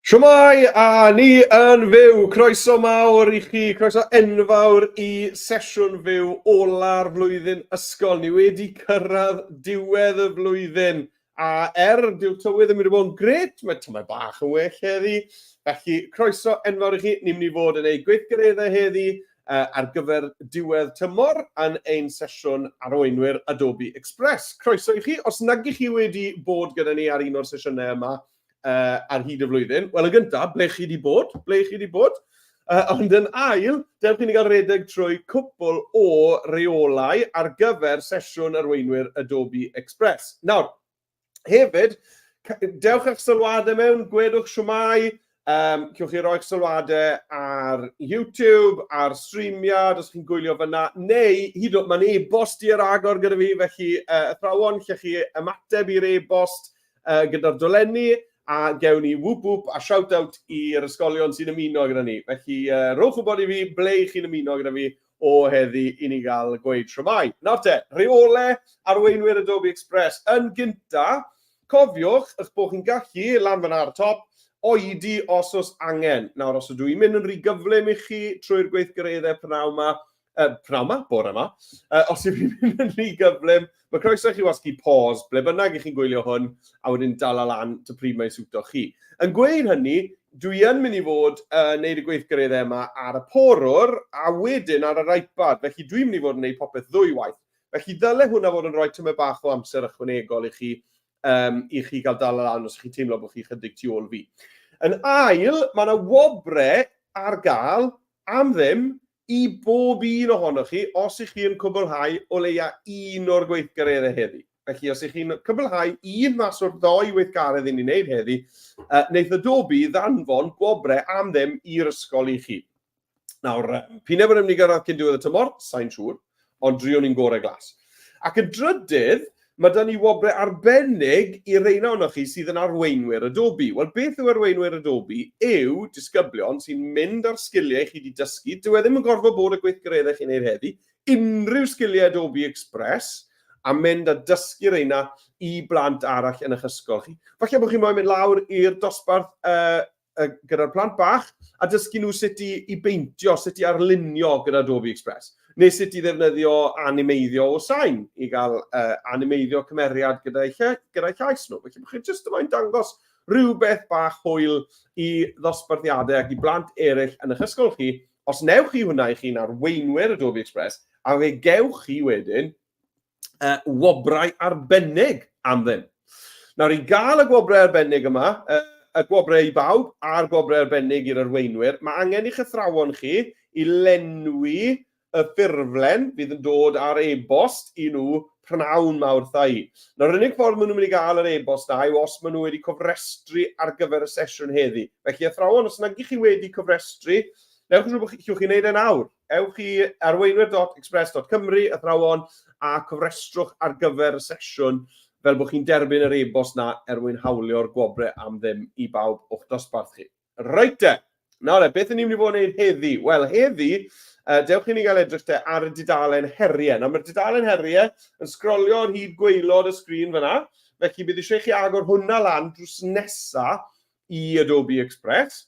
Shwmae, a ni yn fyw. Croeso mawr i chi, croeso enfawr i sesiwn fyw ola'r flwyddyn ysgol. Ni wedi cyrraedd diwedd y flwyddyn, a er dyw'r tywydd ddim wedi bod yn grêt, mae tymed bach yn well heddi. Felly, croeso enfawr i chi. Ni'n mynd i fod yn ei gweithgareddau heddi ar gyfer diwedd tymor yn ein sesiwn arweinwyr Adobe Express. Croeso i chi. Os nag ych chi wedi bod gyda ni ar un o'r sesiynau yma, ar hyd y flwyddyn? Wel, yn gyntaf, ble chi wedi bod? Ble chi wedi bod? Ond yn ail, dewch i ni gael rhedeg trwy cwpl o reolau ar gyfer sesiwn arweinwyr Adobe Express. Nawr, hefyd, dewch eich sylwadau mewn, gwedwch siwmai, cewch chi roi'ch sylwadau ar YouTube, ar streamiad, os chi'n gwylio fyna, neu hyd yn oed, mae'n e-bost i ar agor gyda fi, felly athrawon, lle chi ymateb i'r e-bost gyda'r dolenni, a gewn ni whoop whoop a shout out i'r ysgolion sy'n ymuno gyda ni. Felly, rhowch wybod i fi ble i chi'n ymuno gyda fi o heddi i ni gael gweud shwmae. Nawr te, rheole arweinwyr Adobe Express. Yn gynta, cofiwch eich bod chi'n gallu, lan fan'na ar y top, oedi os oes angen. Nawr, os ydw i'n mynd yn rhy gyflym i chi trwy'r gweithgareddau pnawn 'ma, pnawn 'ma, bore 'ma, os yw'n mynd yn rhy gyflym, mae croeso i chi wasgu pause, ble bynnag i chi'n gwylio hwn, a wedyn dala lan ty pryd mae'n siwto chi. Yn gweud hynny, dwi yn mynd i fod yn neud y gweithgareddau yma ar y porwr, a wedyn ar yr iPad, felly dwi'n mynd i fod yn neud popeth ddwy waith. Felly ddyle hwnna fod yn rhoi tymed bach o amser ychwanegol i chi, i chi gael dala lan os chi'n teimlo bod chi chydig tu ôl fi. Yn ail, mae yna wobre ar gael am ddim i bob un ohonoch chi os ych chi yn cwblhau o leia un o'r gweithgareddau heddi. Felly, os ych chi'n cwblhau un mas o'r ddou weithgaredd i ni'n wneud heddi, wneith Adobe ddanfon gwobrau am ddim i'r ysgol i chi. Nawr, p'un ai bod ni'n mynd i gyrraedd cyn diwedd y tymor, sa'n siŵr, ond driwn ni'n gorau glas. Ac yn drydydd, mae 'da ni wobrau arbennig i reina ohonoch chi sydd yn arweinwyr Adobe. Wel, beth yw arweinwyr Adobe? Yw disgyblion sy'n mynd â'r sgiliau chi wedi dysgu. Dyw e ddim yn gorfod bod y gweithgareddau chi'n neud heddi. Unrhyw sgiliau Adobe Express, a mynd a dysgu reina i blant arall yn eich ysgol chi. Falle bod chi'n moyn mynd lawr i'r dosbarth gyda'r plant bach a dysgu nhw sut i, i beintio, sut i arlunio gyda Adobe Express, neu sut i ddefnyddio animeiddio o sain i gael animeiddio cymeriad gyda'i lle, gyda llais nhw. Felly, chi jyst yma'n dangos rhywbeth bach hwyl i ddosbarthiadau ac i blant eraill yn eich ysgol chi. Os newch chi hwnna i chi'n arweinwyr Adobe Express, a fe gewch chi wedyn wobrau arbennig am ddim. Nawr, i gael y gwobrau arbennig yma, y gwobrau i bawb a'r gwobrau arbennig i'r arweinwyr, mae angen i'ch athrawon chi i lenwi y ffurflen fydd yn dod ar e-bost i nhw prynhawn ma wrtha i. Nawr, yr unig ffordd maen nhw'n mynd i gael yr e-bost na yw os maen nhw wedi cofrestru ar gyfer y sesiwn heddi. Felly, athrawon, os nag ych chi wedi cofrestru, newch yn siŵr bod chi, chi'n wneud e nawr. Ewch i arweinwyr.express.cymru, athrawon, a cofrestrwch ar gyfer y sesiwn fel bod chi'n derbyn yr e-bost na er mwyn hawlio'r gwobrau am ddim i bawb o'ch dosbarth chi. Reit te, nawr e, beth ni'n mynd i fod yn gwneud heddi? Wel, heddi, dewch i ni gael edrych te ar y dudalen heriau. Nawr, mae'r dudalen heriau yn sgrolio ar hyd gwaelod y sgrin fyna, felly bydd eisiau i chi agor hwnna lan drws nesa i Adobe Express.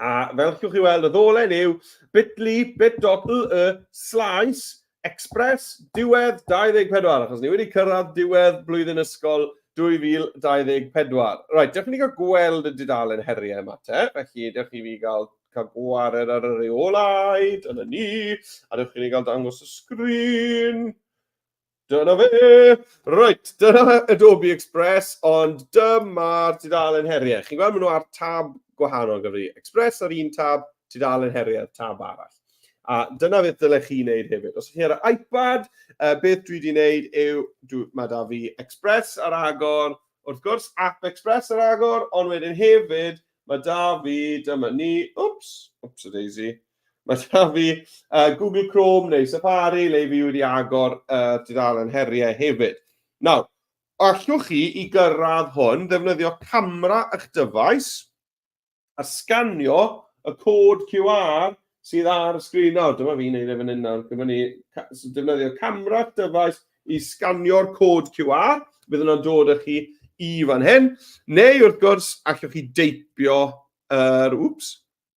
A fel allwch chi weld, y ddolen yw bit.ly bit.ly slaes express diwedd 24, achos ni wedi cyrraedd diwedd blwyddyn ysgol 2024. Reit, dewch i ni gael gweld y dudalen heriau yma te. Felly, dewch i fi gael cael gwared ar y reolau, dyna ni, a dewch i ni gael dangos y sgrin. Dyna fe! Reit, dyna Adobe Express, ond dyma'r tudalen heriau. Chi'n gweld, maen nhw ar tab gwahanol gyda fi. Express ar un tab, tudalen heriau ar tab arall. A dyna beth dylech chi wneud hefyd. Os ydych chi ar y iPad, beth dwi wedi wneud yw, dwi, mae da fi Express ar agor, wrth gwrs, app Express ar agor, ond wedyn hefyd, mae da fi, dyma ni, wps, wps a daisy, Mae da fi Google Chrome neu Safari le fi wedi agor tudalen heriau hefyd. Nawr, allwch chi i gyrraedd hwn ddefnyddio camera eich dyfais a sganio y cod QR sydd ar y sgrin nawr. Dyma fi'n neud e fan hyn nawr. Dyma ni, so defnyddio camera eich dyfais i sganio'r cod QR. Bydd hwnna'n dod â chi i fan hyn. Neu wrth gwrs, allwch chi deipio yr, wps,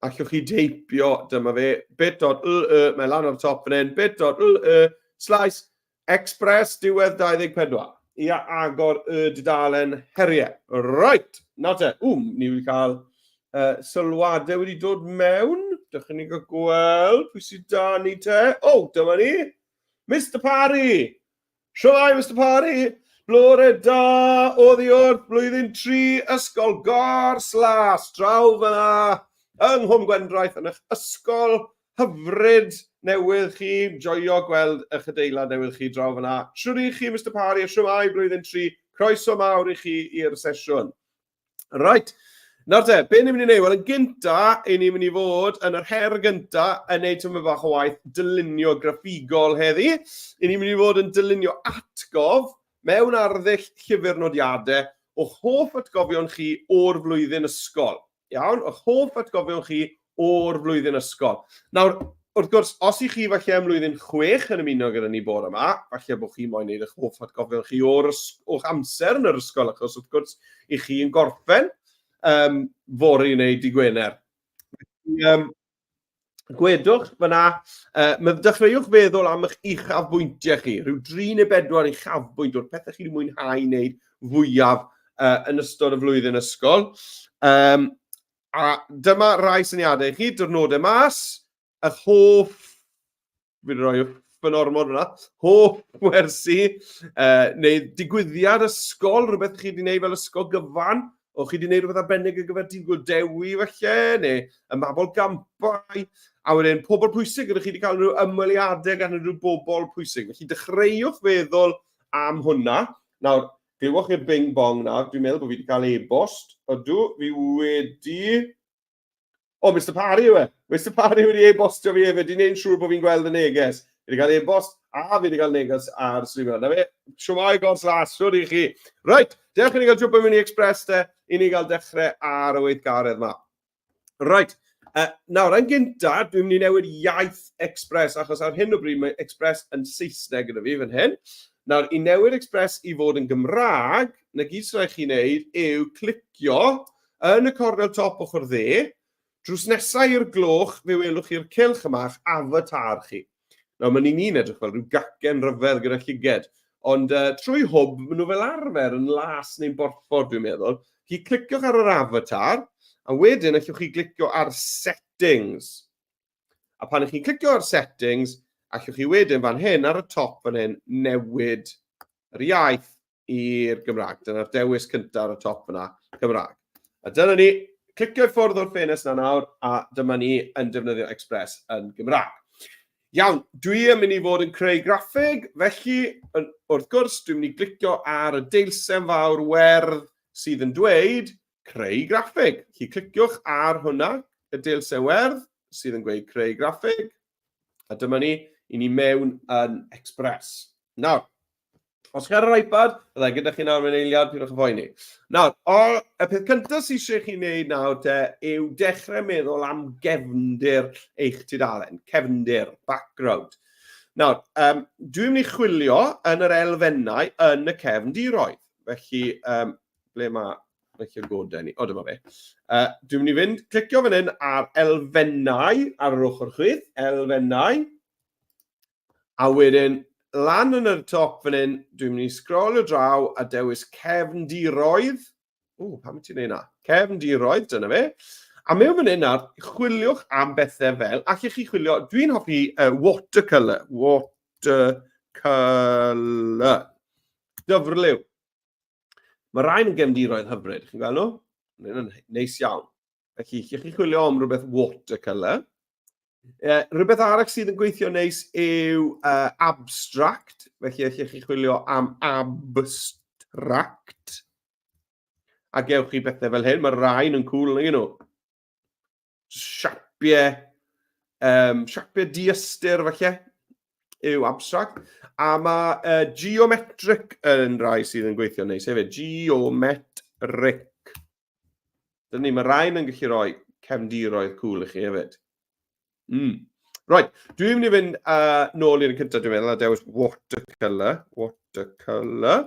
allwch chi deipio, dyma fe, bit.ly, mae lan ar top fan hyn, bit.ly, slash express diwedd 24. Ia, agor y dudalen heriau. Right, nawr te, ww, ni wedi cael sylwadau wedi dod mewn. Dewch i ni gael gweld pwy sydd da ni te. O, oh, dyma ni. Mr Parry! Shwmae, Mister Parry! Blore da oddi wrth blwyddyn 3 Ysgol Gors Las, draw fyna yng Nghwm Gwendraeth yn eich ysgol hyfryd newydd chi. Joio gweld eich adeilad newydd chi draw fyna. Shwd i chi, Mister Parry, a shwmae blwyddyn 3? Croeso mawr i chi i'r sesiwn. Right. Nawr te, be ni'n mynd i wneud? Wel, yn gynta, i ni'n mynd i fod yn yr her gynta yn neud tymed bach o waith dylunio graffigol heddi. I ni'n mynd i fod yn dylunio atgof mewn arddull llyfr nodiadau o'ch hoff atgofion chi o'r flwyddyn ysgol. Iawn, o'ch hoff atgofion chi o'r flwyddyn ysgol. Nawr, wrth gwrs, os i chi falle ym mlwyddyn 6 yn ymuno gyda ni bore yma, falle bod chi moyn neud eich hoff atgofion chi o'r o'ch amser yn yr ysgol, achos wrth gwrs, i chi yn gorffen fory neu di Gwener. Gwedwch fyna, dechreuwch feddwl am eich uchafbwyntiau chi, rhyw dri neu bedwar uchafbwynt o'r pethau chi wedi mwynhau wneud fwyaf yn ystod y flwyddyn ysgol. A dyma rai syniadau i chi, diwrnodau mas, eich hoff, fi wedi rhoi yn ormod hwnna, hoff wersi, neu digwyddiad ysgol, rhywbeth chi wedi gwneud fel ysgol gyfan, o chi wedi gwneud rhywbeth arbennig ar gyfer Dydd Gŵyl Dewi falle, neu y Mabol Gampau, a wedyn pobl pwysig, ydych chi wedi cael rhyw ymweliadau gan rhyw bobl pwysig. Felly dechreuwch feddwl am hwnna. Nawr, Glywch chi'r bing bong nawr, dwi'n meddwl bod fi wedi cael e-bost. Ydw, fi wedi... O, Mr Parry yw e. Mr Parry wedi e-bostio fi hefyd, i wneud yn siŵr bod fi'n gweld y neges. Fi wedi cael e-bost a fi wedi cael neges ar streamio. Na fe, siwmai Gors Las, siwr i chi. Reit, dewch i ni gael jwmpo mewn i Express te, i ni gael dechrau ar y weithgaredd yma. Right. Nawr, yn gynta, dwi'n mynd i newid iaith Express, achos ar hyn o bryd mae Express yn Saesneg gyda fi fan hyn. Nawr, i newid Express i fod yn Gymraeg, na gyd sy'n rhaid chi wneud yw clicio yn y cornel top ochr dde, drws nesau i'r gloch, fe welwch chi'r cylch yma, a'ch avatar chi. Nawr, mae'n ni'n edrych fel rhyw gacen rhyfedd gyda llyged, ond trwy hwb, maen nhw fel arfer yn las neu'n borffor, dwi'n meddwl. Chi cliciwch ar yr avatar, a wedyn allwch chi glicio ar settings. A pan ych chi'n clicio ar settings, allwch chi wedyn fan hyn, ar y top fan hyn, newid yr iaith i'r Gymraeg. Dyna'r dewis cyntaf ar y top fyna, Cymraeg. A dyna ni, clicio i ffwrdd o'r ffenest na nawr, a dyma ni yn defnyddio Express yn Gymraeg. Iawn, dwi yn mynd i fod yn creu graffig, felly, wrth gwrs, dwi'n mynd i glicio ar y deilsen fawr werdd sydd yn dweud creu graffig. Felly, cliciwch ar hwnna, y deilsen werdd sydd yn gweud creu graffig, a dyma ni, i ni mewn yn Express. Nawr, Os chi ar yr iPad, byddai gyda chi nawr mewn eiliad, pidwch â phoeni. Nawr, o, y peth cyntaf sydd eisiau chi wneud nawr te yw dechrau meddwl am gefndir eich tudalen. Cefndir, background. Nawr, dwi'n mynd i chwilio yn yr elfennau yn y cefndiroedd. Felly, ble mae y llygoden ni? O, dyma fe. Dwi'n mynd i fynd, clicio fan hyn ar elfennau ar yr ochr chwith, elfennau. A wedyn, lan yn y top fan hyn, dwi'n mynd i sgrolio draw a dewis cefndiroedd. O, pam ti'n neud na? Cefndiroedd, dyna fe. A mewn fan hyn nawr, chwiliwch am bethau fel, allech chi chwilio, dwi'n hoffi watercolour, watercolour, dyfrliw. Mae rhain yn gefndiroedd hyfryd, chi'n gweld nhw? Mae'n neis iawn. Felly, allech chi chwilio am rhywbeth watercolour. Rhywbeth arall sydd yn gweithio neis yw abstract. Felly allwch chi chwilio am abstract. A gewch chi bethau fel hyn. Mae rhain yn cool, nag nhw? Siapiau, siapiau diystyr falle yw abstract. A mae geometric yn rai sydd yn gweithio neis hefyd. Geometric. Dyna ni, mae rhain yn gallu rhoi cefndiroedd cool i chi hefyd. Right, dwi'n mynd i fynd nôl i'r cyntaf, dwi'n meddwl, a dewis watercolour. Watercolour.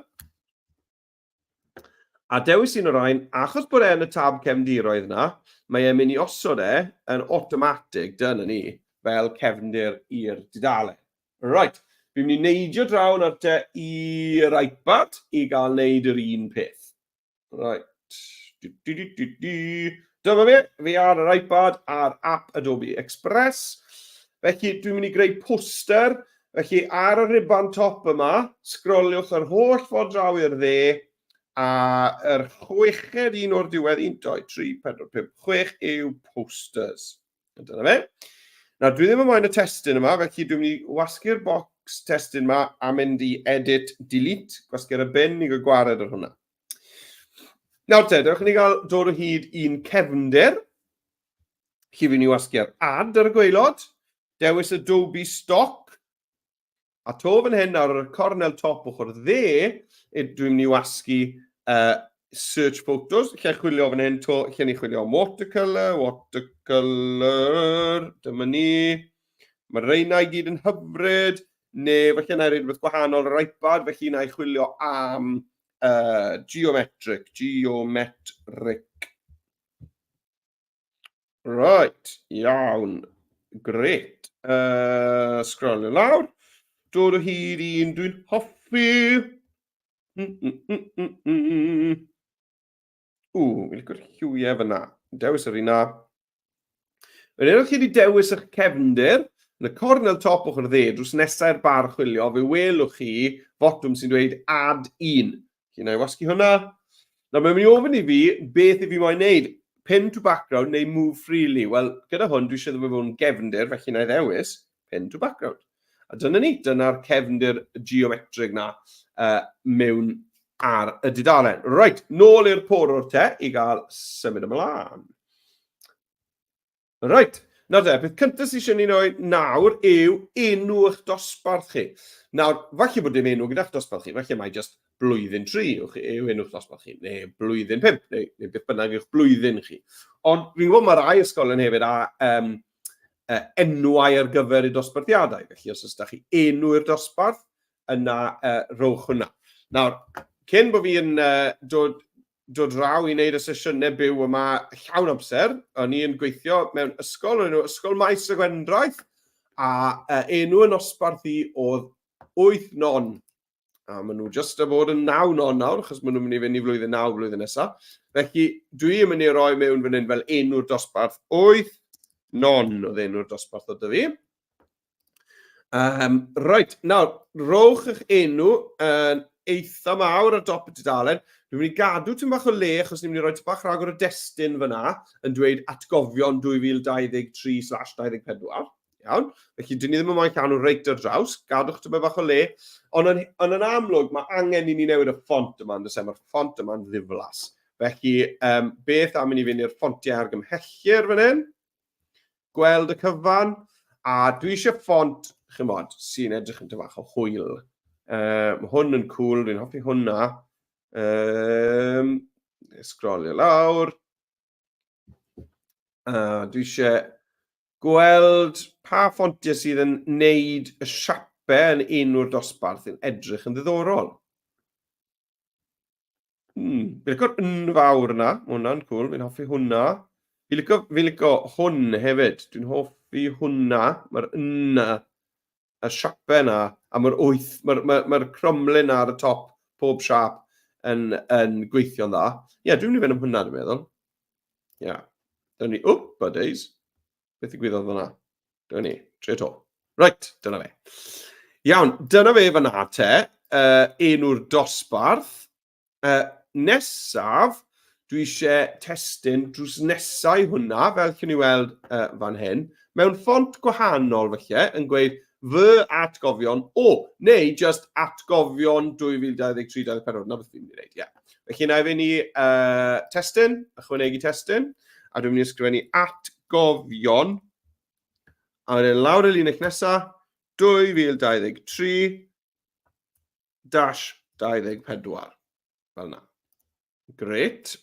A dewis un o'r rhain, achos bod e yn y tab cefndiroedd yna, mae e'n mynd i osod e yn automatic, dyna ni, fel cefndir i'r dudalen. Right, fi'n mynd i neidio draw nawr te i'r iPad i gael neud yr un peth. Right. Du, du, du, du, du. Dyma fi, fi ar yr iPad a'r app Adobe Express. Felly dwi'n mynd i greu poster. Felly ar y riban top yma, sgroliwch yr holl ffordd draw i'r dde, a yr chweched un o'r diwedd, 1, 2, 3, 4, 5, 6 yw posters. A dyna fe. Nawr, dwi ddim yn moyn y testun yma, felly dwi'n mynd i wasgu'r bocs testun yma a mynd i edit, delete, gwasgu ar y bin i gael gwared ar hwnna. Nawr te, dewch i ni gael dod o hyd i'n cefndir. Chi fi'n i wasgu ar add ar y gwaelod, dewis Adobe Stock, A to fan hyn ar y cornel top ochr dde, dwi'n mynd i wasgu search photos, lle chwilio fan hyn, to, lle ni chwilio am watercolour, watercolour, dyma ni. Mae reina i gyd yn hyfryd, neu falle na i rhywbeth gwahanol ar iPad, felly na i chwilio am geometric, geometric. Right, iawn. Grêt. Sgrolio lawr. Dod o hyd i un dwi'n hoffi. Ww, fi'n licio'r lliwiau fyna. Dewis yr un na. Wedyn, ewch chi wedi dewis eich cefndir, yn y cornel top ochr dde, drws nesaf i'r bar chwilio, fe welwch chi fotwm sy'n dweud add un. Felly, na i wasgu hwnna. Nawr, mae'n mynd i ofyn i fi beth i fi moyn neud. Pin to background neu move freely. Wel, gyda hwn, dwi eisiau iddo fe fod yn gefndir, felly na i ddewis pin to background. A dyna ni, dyna'r cefndir geometrig na mewn ar y dudalen. Reit, nôl i'r porwr te i gael symud ymlaen. Reit, nawr te, peth cyntaf sydd eisiau ni roi nawr yw enw eich dosbarth chi. Nawr, falle bod dim enw gyda'ch dosbarth chi, falle mai jyst blwyddyn 3 yw, yw enw'ch dosbarth chi, neu blwyddyn 5, neu, neu beth bynnag yw'ch blwyddyn chi. Ond fi'n gwybod mae rai ysgolion hefyd a enwau ar gyfer eu dosbarthiadau, felly os oes da chi enw i'r dosbarth, yna rhowch hwnna. Nawr, cyn bod fi'n dod dod draw i wneud y sesiynau byw yma llawn amser. O'n i yn gweithio mewn ysgol, o'n enw Ysgol Maes y Gwendraeth, a enw yn nosbarth i oedd 8 non. A maen nhw jyst a bod yn 9 non nawr, achos maen nhw'n mynd i fynd i flwyddyn 9 blwyddyn nesaf. Felly, dwi yn mynd i roi mewn fan hyn fel enw'r dosbarth 8 non oedd enw'r dosbarth o dy fi. Reit, nawr, rowch eich enw yn eitha mawr ar dop y dudalen. Dwi'n mynd i gadw tyn bach o le, achos ni'n mynd i roi tyn bach rhagor o destun fyna yn dweud atgofion 2023/24. Iawn? Felly, dyn ni ddim yn moyn llanw reit ar draws, gadwch tyn bach o le. Ond yn, on yn amlwg, mae angen i ni newid y ffont yma, yn does e? Mae'r ffont yma'n ddiflas. Felly, beth am i ni fynd i'r ffontiau argymhellir fan hyn? Gweld y cyfan, a dwi eisiau ffont, chymod, sy'n edrych yn bach o hwyl. Mae hwn yn cool, dwi'n hoffi hwnna. Sgrolio lawr. Dwi eisiau gweld pa ffontiau sydd yn neud y siapau yn enw'r dosbarth yn edrych yn ddiddorol. Fi'n licio'r yn fawr yna, mae hwnna'n cool, fi'n hoffi hwnna. Fi'n licio, fi licio hwn hefyd, dwi'n hoffi hwnna, mae'r yn y siapau yna, a mae'r wyth, mae'r mae, mae cromlin ar y top, pob siap yn, yn gweithio'n dda. Ie, yeah, dwi'n mynd i fynd am hwnna, dwi'n meddwl. Ie. Yeah. Dyna ni, wp, a days. Beth ddigwyddodd fyna? Dyna ni, trio to. Right, dyna fe. Iawn, dyna fe fyna te, enw'r dosbarth. Nesaf, dwi eisiau testun drws nesau hwnna, fel chi'n ei weld fan hyn, mewn ffont gwahanol felly, yn gweud fy atgofion o, neu just atgofion 2023-2024, na beth fi'n mynd i wneud, ie. Yeah. Felly na i fynd i testun, ychwanegu testun, a dwi'n mynd i ysgrifennu atgofion, a wedyn lawr y linell nesaf, 2023 dash 24, fel yna. Gret.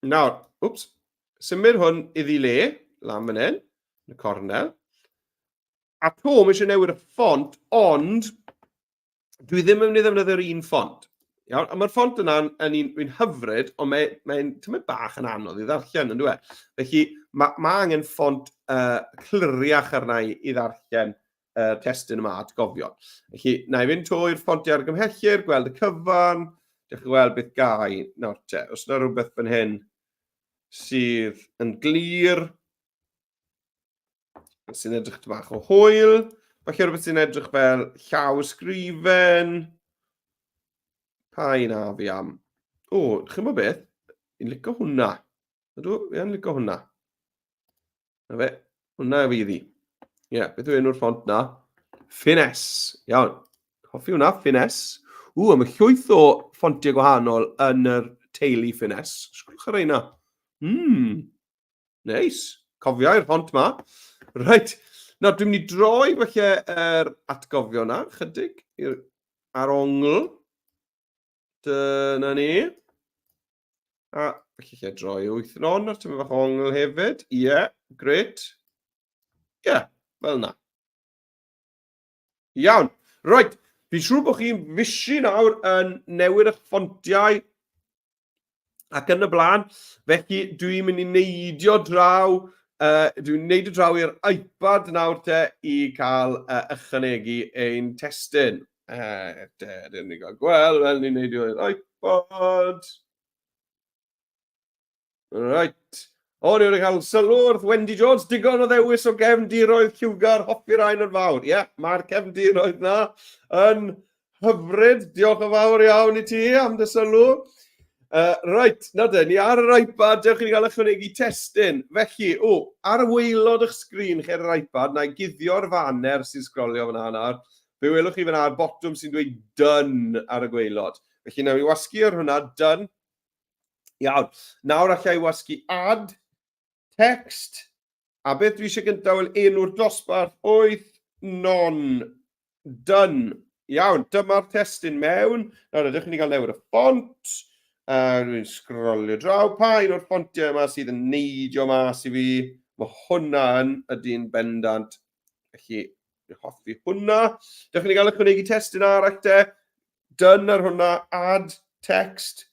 Nawr, wps, symud hwn iddi le, lan fan hyn, yn y cornel. A to, mae eisiau newid y ffont, ond dwi ddim yn mynd i ddefnyddio'r un ffont. Iawn, a mae'r ffont yna'n yn un, un hyfryd, ond mae'n mae tymed bach yn anodd i ddarllen, yn dweud. Felly mae, mae angen ffont cliriach arna i i ddarllen y testun yma atgofion. Felly, na i fynd to i'r ffontiau argymhellir, gweld y cyfan, dechrau gweld beth gai nawr te. Os yna rhywbeth fan hyn sydd yn glir, sy'n edrych tipyn bach o hwyl, falle rhywbeth sy'n edrych fel llaw ysgrifen, pa un a fi am? O, chi'n bod beth? Fi'n licio hwnna. Ydw, fi yn licio hwnna. Na fe, hwnna fydd hi. Ie, yeah, beth yw enw'r ffont na? Finesse. Iawn. Hoffi hwnna, Finesse. Ww, a mae llwyth o ffontiau gwahanol yn yr teulu Finesse. Sgwlwch ar reina. Neis. Cofiai'r ffont ma. Reit. Nawr, dwi'n mynd i droi falle yr atgofio na, chydig, i'r ar ongl. Dyna ni. A felly lle droi wythnon ar tyma bach ongl hefyd. Ie, yeah, gret. Ie, yeah, fel yna. Iawn. Reit, fi'n siŵr bod chi'n fisi nawr yn newid eich ffontiau ac yn y blaen. Felly dwi'n mynd i neidio draw, dwi'n neidio draw i'r iPad nawr te i cael ychwanegu ein testun. De, dyn ni'n cael gweld fel ni'n neidio i'r iPad. Right. O, ni wedi cael sylw wrth Wendy Jones, digon o ddewis o gefndiroedd lliwgar, hoffi'r rhain yn fawr. Ie, yeah, mae'r cefndiroedd na yn hyfryd. Diolch yn fawr iawn i ti am dy sylw. Right, na de, ni ar yr iPad, dewch i ni gael ychwanegu testun. Felly, o, ar y waelod eich sgrin chi ar yr iPad, na i guddio'r faner sy'n sgrolio fyna nawr. Fe welwch chi fyna ar botwm sy'n dweud done ar y gwaelod. Felly, nawn ni wasgu ar hwnna, done. Iawn. Nawr allai i wasgu add text. A beth dwi eisiau gyntaf, wel, enw'r dosbarth, 8, non, done. Iawn, dyma'r testun mewn. Nawr, ydych chi'n cael newid y ffont. A dwi'n sgrolio draw. Pa un o'r ffontiau yma sydd yn neidio mas i fi? Mae hwnna yn ydy'n bendant. Felly, dwi'n hoffi hwnna. Dewch i ni gael ychwanegu testun arall te. Done ar hwnna, add text.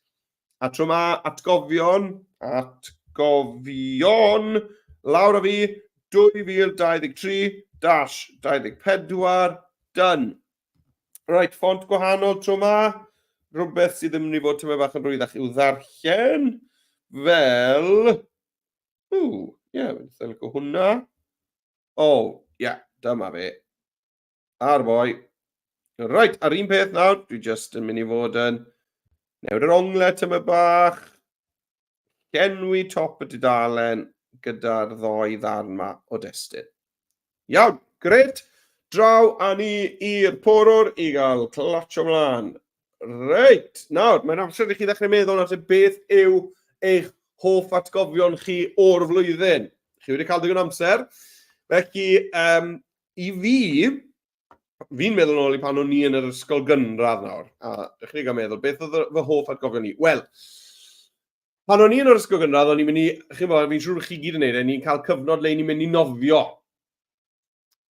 A tro ma, atgofion, atgofion, lawr â fi, 2023 dash 24, done. Right, ffont gwahanol tro ma, rhywbeth sydd ddim yn mynd i fod tymed bach yn rwyddach i'w ddarllen, fel, ww, ie, yeah, fi'n licio hwnna. O, ie, yeah, dyma fe. A'r boi. Right, a'r un peth nawr, dwi just yn mynd i fod yn newid yr ongle tyma bach, llenwi top y dudalen gyda'r ddoi ddarn ma o destun. Iawn, gret. Draw â ni i'r porwr i gael clatsio mlaen. Reit, nawr, mae'n amser i chi ddechrau meddwl nawr te beth yw eich hoff atgofion chi o'r flwyddyn. Chi wedi cael digon amser. Felly, um, i fi, fi'n meddwl nôl i pan o'n i yn yr ysgol gynradd nawr, a dechrau gael meddwl, beth oedd fy hoff atgofion i? Wel, pan o'n i yn yr ysgol gynradd, o'n i'n mynd i, chi'n bod, fi'n siŵr chi gyd yn neud e, ni'n cael cyfnod le ni'n mynd i nofio.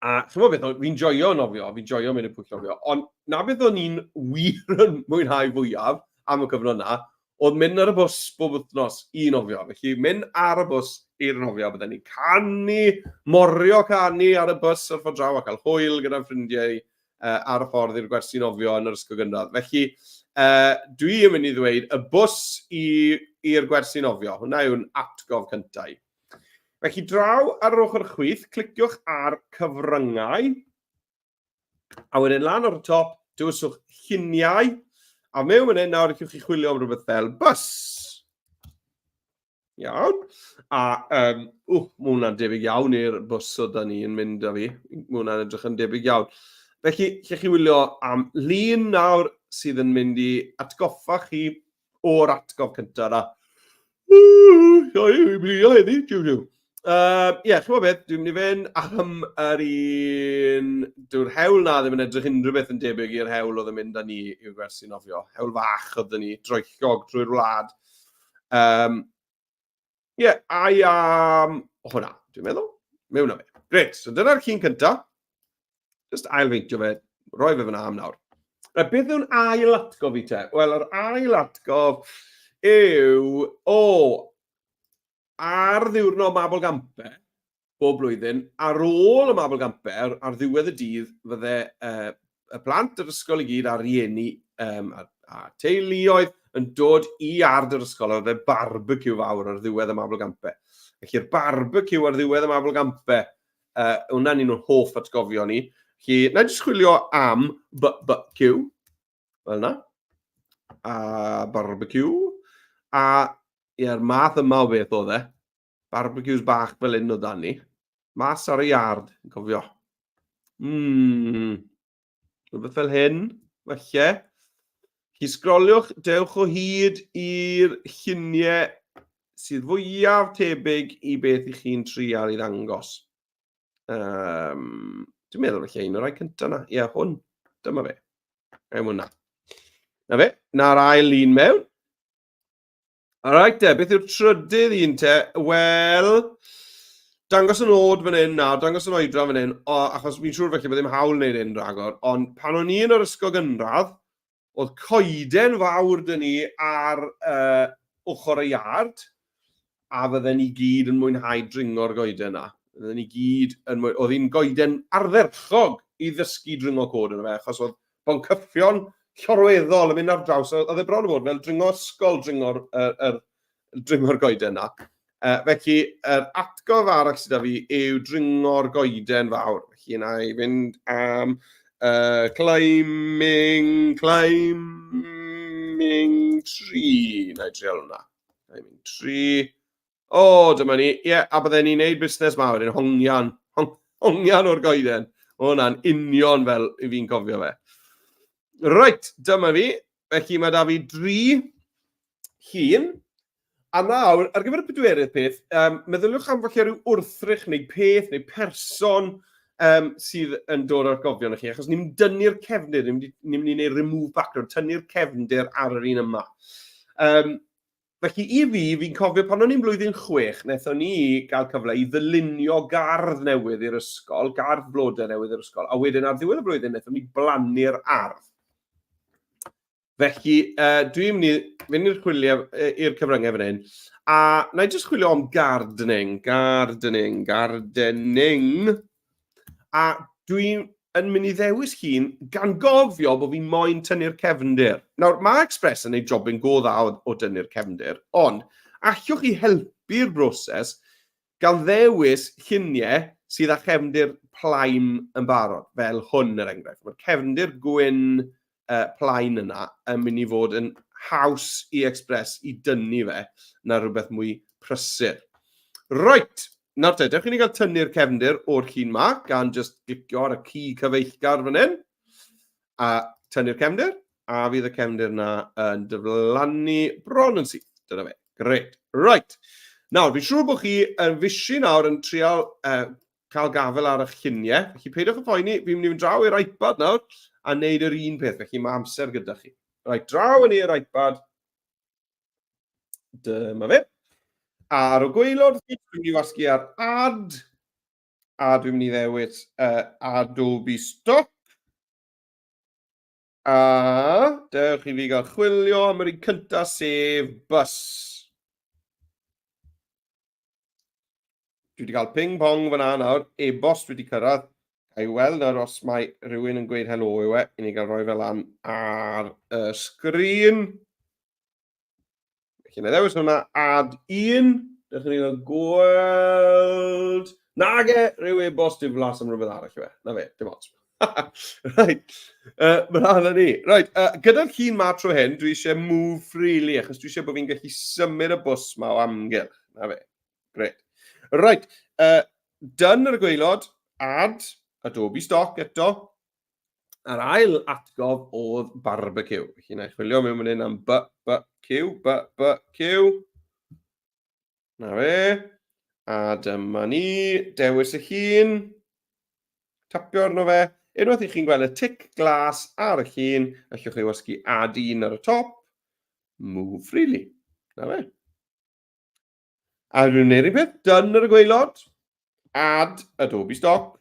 A chi'n bod beth, fi'n joio nofio, fi'n joio mynd i'r pwll nofio, ond na beth o'n i'n wir yn mwynhau fwyaf am y cyfnod na, oedd mynd ar y bws bob wythnos i nofio. Felly mynd ar y bws i'r nofio, bydden ni'n canu, morio canu ar y bws ar ffordd draw a cael hwyl gyda'n ffrindiau uh, ar y ffordd i'r gwersi nofio yn yr ysgol gynradd. Felly, uh, dwi yn mynd i ddweud y bws i'r gwersi nofio. Hwna yw'n atgof cyntaf. Felly, draw ar yr ochr chwith, cliciwch ar cyfryngau. A wedyn lan o'r top, dewiswch lluniau. A mewn fan hyn nawr, allwch chi chwilio am rhywbeth fel bus. Iawn. A, um, ww, mae hwnna'n debyg iawn i'r bws o da ni yn mynd â fi. Mae hwnna'n edrych yn debyg iawn. Felly, lle chi wylio am lun nawr sydd yn mynd i atgoffa chi o'r atgof cyntaf na. Sori, fi'n blino heddi, jiw jiw. Ie, yeah, chi'n beth, dwi'n mynd i fynd am yr un... Dyw'r hewl na ddim yn edrych unrhyw beth yn debyg i'r hewl oedd yn mynd â ni i'w gwersi nofio. Hewl fach oedd ni, droellog drwy'r wlad. Um, ie, yeah, I am hwnna, dwi'n meddwl. Mewn â fe. Gret, so dyna'r llun cyntaf. Just ailfeintio fe, roi fe fyna am nawr. Right, beth yw'n ail atgof i te? Wel, yr ail atgof yw, o, ar ddiwrnod Mabol Gampe, bob blwyddyn, ar ôl y Mabol Gampe, ar, ar ddiwedd y dydd, fydde y plant yr ysgol i gyd a'r rieni a teuluoedd yn dod i iard yr ysgol, a fydde barbeciw fawr ar ddiwedd y Mabol Gampe. Felly'r barbeciw ar ddiwedd y Mabol Gampe, hwnna'n un o'n hoff atgofion ni. Felly, na i jyst chwilio am BBQ, fel yna, a barbeciw, a ie'r math yma o beth oedd e. Barbecues bach fel un o dan ni. Mas ar y iard, yn cofio. Rhywbeth fel hyn, falle. Chi sgroliwch, dewch o hyd i'r lluniau sydd fwyaf tebyg i beth i chi'n trial i ddangos. Dwi'n meddwl felly un o'r rhai cyntaf na. Ie, hwn. Dyma fe. Ewn hwnna. Na fe, na'r ail un mewn. Alright te, beth yw'r trydydd un te? Wel, dangos yn oed fan hyn nawr, dangos yn oedran fan hyn, o, achos fi'n siŵr felly bod ddim hawl wneud hyn ragor, ond pan o'n i yn yr ysgol gynradd, oedd coeden fawr dyn ni ar ochr y iard, a fydden ni gyd yn mwynhau dringo'r goeden yna. Fydden ni gyd yn mwy... Oedd hi'n goeden ardderchog i ddysgu dringo cod yna fe, achos oedd boncyffion llorweddol yn mynd ar draws, oedd e bron o fod fel dringo ysgol dringo'r er, er, dringo'r goeden yna. Felly, yr atgof arall sydd â fi yw dringo'r goeden fawr. Felly, na i fynd am climbing, climbing tree. Na i trial hwnna. Climbing tree. O, dyma ni. Ie, yeah, a bydden ni'n neud busnes mawr yn hongian. Hong, hongian o'r goeden. O, hwnna'n union fel i fi'n cofio fe. Reit, dyma fi. Felly mae da fi dri llun. A nawr, ar gyfer y pedwerydd peth, meddyliwch am falle rhyw wrthrych neu peth neu person sydd yn dod o'r gofion i chi, achos ni'n mynd dynnu'r cefndir, ni'n mynd i, ni mynd i wneud remove background, tynnu'r cefndir ar yr un yma. Felly i fi, fi'n cofio pan o'n i'n blwyddyn 6, wnaethon ni gael cyfle i ddylunio gardd newydd i'r ysgol, gardd blodau newydd i'r ysgol, a wedyn ar ddiwedd y flwyddyn wnaethon ni blannu'r ardd. Felly, dwi'n mynd i fynd i'r chwilio i'r cyfryngau fan hyn, a na i jyst chwilio am gardening, gardening, gardening, a dwi'n yn mynd i ddewis llun gan gofio bod fi moyn tynnu'r cefndir. Nawr, mae Express yn ei jobyn go dda o, o dynnu'r cefndir, ond allwch chi helpu'r broses gan ddewis lluniau sydd â chefndir plaen yn barod, fel hwn er enghraifft. Mae'r cefndir gwyn plaen yna yn mynd i fod yn haws i Express i dynnu fe na rhywbeth mwy prysur. Right, nawr te, dewch i ni gael tynnu'r cefndir o'r llun ma, gan just glicio ar y ci cyfeillgar fan hyn, a tynnu'r cefndir, a fydd y cefndir yna yn diflannu bron yn syth. Dyna fe, gret. Right, nawr, fi'n siŵr bod chi yn fisi nawr yn trial cael gafael ar eich lluniau. Felly peidiwch yn poeni, fi'n mynd i fynd draw i'r iPad nawr a wneud yr un peth, felly mae amser gyda chi. Right, draw yn i'r iPad. Dyma fe. A ar y gwaelod, dwi'n mynd i wasgu ar Add, a dwi'n mynd i ddewis Adobe Stock. A dewch i fi gael chwilio am yr un cyntaf, sef bus. Dwi wedi cael ping pong fyna nawr, e-bost wedi cyrraedd. Ga i weld nawr os mae rhywun yn gweud helo yw e, i ni gael rhoi fe lan ar y sgrin. Felly, na ddewis hwnna, add un. Dewch i ni gael gweld. Nage, rhyw e-bost diflas am rhywbeth arall yw e. Na fe, dim ots. Right, mlaen â ni. Right, gyda'r llun ma tro hyn, dwi eisiau move freely, achos dwi eisiau bod fi'n gallu symud y bws ma o amgylch. Na fe. Great. Right, done ar y gwaelod, add Adobe Stock eto. A'r ail atgof oedd barbecue. Felly na i chwilio mewn fan hyn am b, b, q, b, b, q. Na fe. A dyma ni, dewis y llun. Tapio arno fe. Unwaith i chi'n gweld y tic glas ar y llun, allwch chi wasgu add un ar y top. Move freely. Na fe. A dwi'n gwneud rhywbeth, done ar y gwaelod, add Adobe Stock.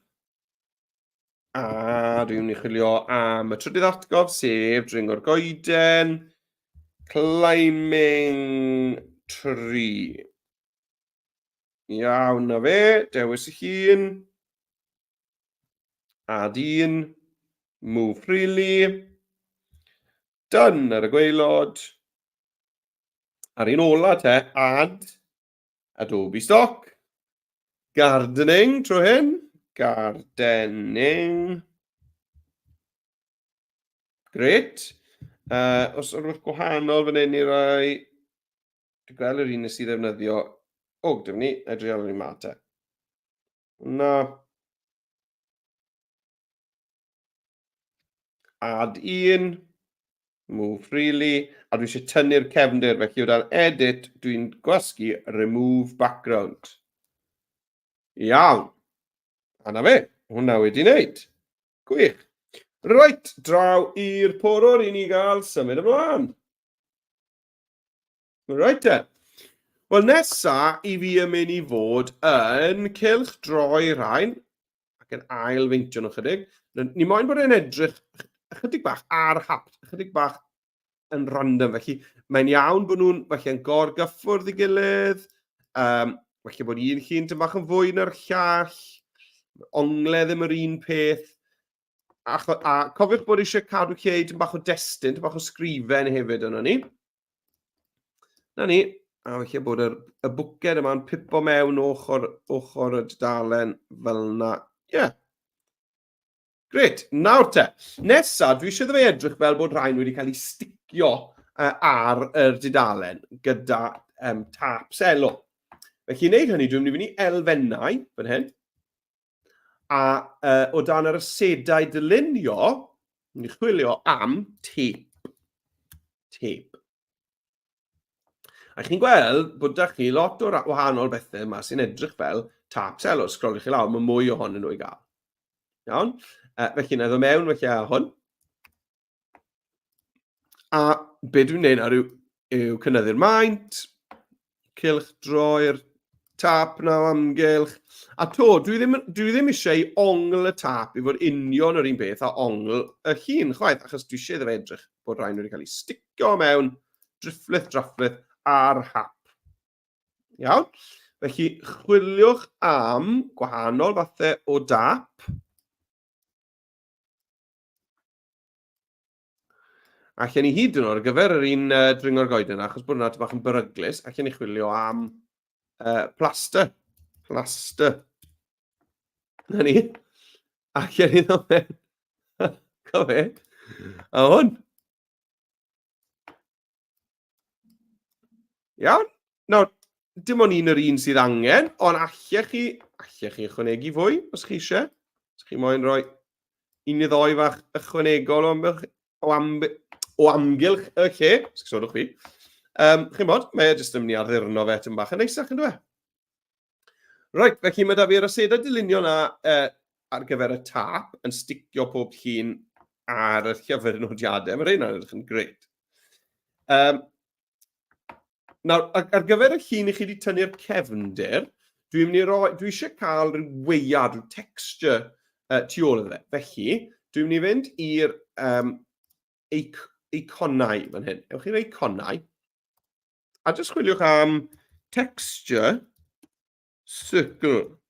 A dwi'n mynd i chwilio am y trydydd atgof, sef dringo'r goeden, climbing tree. Iawn, na fe, dewis y llun. Add un, move freely. Done ar y gwaelod. A'r un ola te, add Adobe Stock. Gardening tro hyn. Gardening. Gret. Os rhywbeth gwahanol fan hyn i rai... Dwi'n gweld yr un nes i ddefnyddio. O, dyma ni, edrych ar yr un ma te. Na. Add un. Move freely. A dwi eisiau tynnu'r cefndir, felly o dan edit, dwi'n gwasgu remove background. Iawn. A na fe, hwnna wedi wneud. Gwych. Reit, draw i'r porwr i ni gael symud ymlaen. Reit te. Wel, nesa i fi yn mynd i fod yn cylch droi rhain ac yn ail feintio nhw chydig. Ni moyn bod e'n edrych ychydig bach ar hap, ychydig bach yn random. Felly mae'n iawn bod nhw'n falle yn gorgyffwrdd i gilydd, falle bod un llun tyn bach yn fwy na'r llall, ongle ddim yr un peth. A, a cofiwch bod eisiau cadw lle i tyn bach o destun, tyn bach o sgrifen hefyd yno ni. Na ni, a falle bod yr, y bwced yma'n pipo mewn ochr, ochr y dudalen fel yna. Ie. Yeah. Gret, nawr te. Nesa, dwi eisiau iddo fe edrych fel bod rhain wedi cael ei sticio uh, ar yr dudalen gyda um, tap selo. Felly i wneud hynny, dwi'n mynd i fynd i elfennau fan hyn. A uh, o dan yr asedau dylunio, ni'n chwilio am tape. Tape. A chi'n gweld bod da chi lot o wahanol bethau yma sy'n edrych fel tap selo. Sgroliwch chi lawr, mae mwy ohonyn nhw i gael. Iawn? Felly, na i ddod mewn felly â hwn. A be dwi'n neud nawr yw, yw cynyddu'r maint, cylch droi'r tap na o amgylch. A to, dwi ddim, dwi ddim eisiau i ongl y tap i fod union yr un peth a ongl y llun chwaith, achos dwi eisiau iddo fe edrych bod rhain wedi cael ei sticio mewn drifflith drafflith ar hap. Iawn? Felly, chwiliwch am gwahanol fathau o dap. Allen ni hyd yn oed ar gyfer yr un uh, dringo'r goeden, achos bod hwnna bach yn beryglus, allen ni chwilio am uh, plaster. Plaster. Na ni. Allen ni ddod mewn. Cofio. A hwn. Iawn? Nawr, dim ond un yr un sydd angen, ond allech chi, allech chi ychwanegu fwy, os chi eisiau. Os chi moyn rhoi un neu ddoi fach ychwanegol o amgylch, o amb, o amgylch y lle, os sodwch fi. Um, chi'n bod, mae e jyst yn mynd i addurno fe tyn bach yn neisach, yn dweud. Reit, felly mae da fi'r asedau dylunio na eh, ar gyfer y tap yn sticio pob llun ar y llyfr nodiadau. Mae rheina'n edrych yn grêt. Um, nawr, ar, ar gyfer y llun i chi wedi tynnu'r cefndir, dwi'n mynd i roi, dwi eisiau cael rhyw weiad, rhyw texture uh, tu ôl iddo fe. Felly, dwi'n mynd i fynd i'r um, eic eiconau fan hyn. Ewch i'r eiconau. A jyst chwiliwch am texture circle.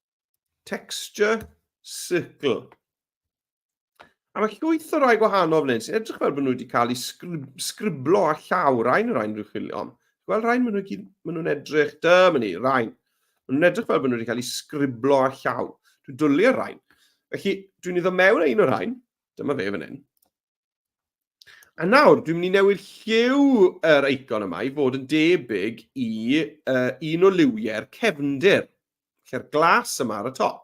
Texture circle. A mae llwyth o rai gwahanol fan hyn sy'n edrych fel bod nhw wedi cael eu sgriblo â llaw. Rhain y rhain rwy'n chwilio am. Gweld rhain, maen nhw'n maen nhw edrych, dyma ni, rhain. Maen nhw'n edrych fel bod nhw wedi cael eu sgriblo â llaw. Dwi'n dwlu ar rhain. Felly, dwi'n iddo mewn â un o'r rhain. Dyma fe fan hyn. A nawr, dwi'n mynd i newid lliw yr eicon yma i fod yn debyg i uh, un o liwiau'r cefndir, lle'r glas yma ar y top.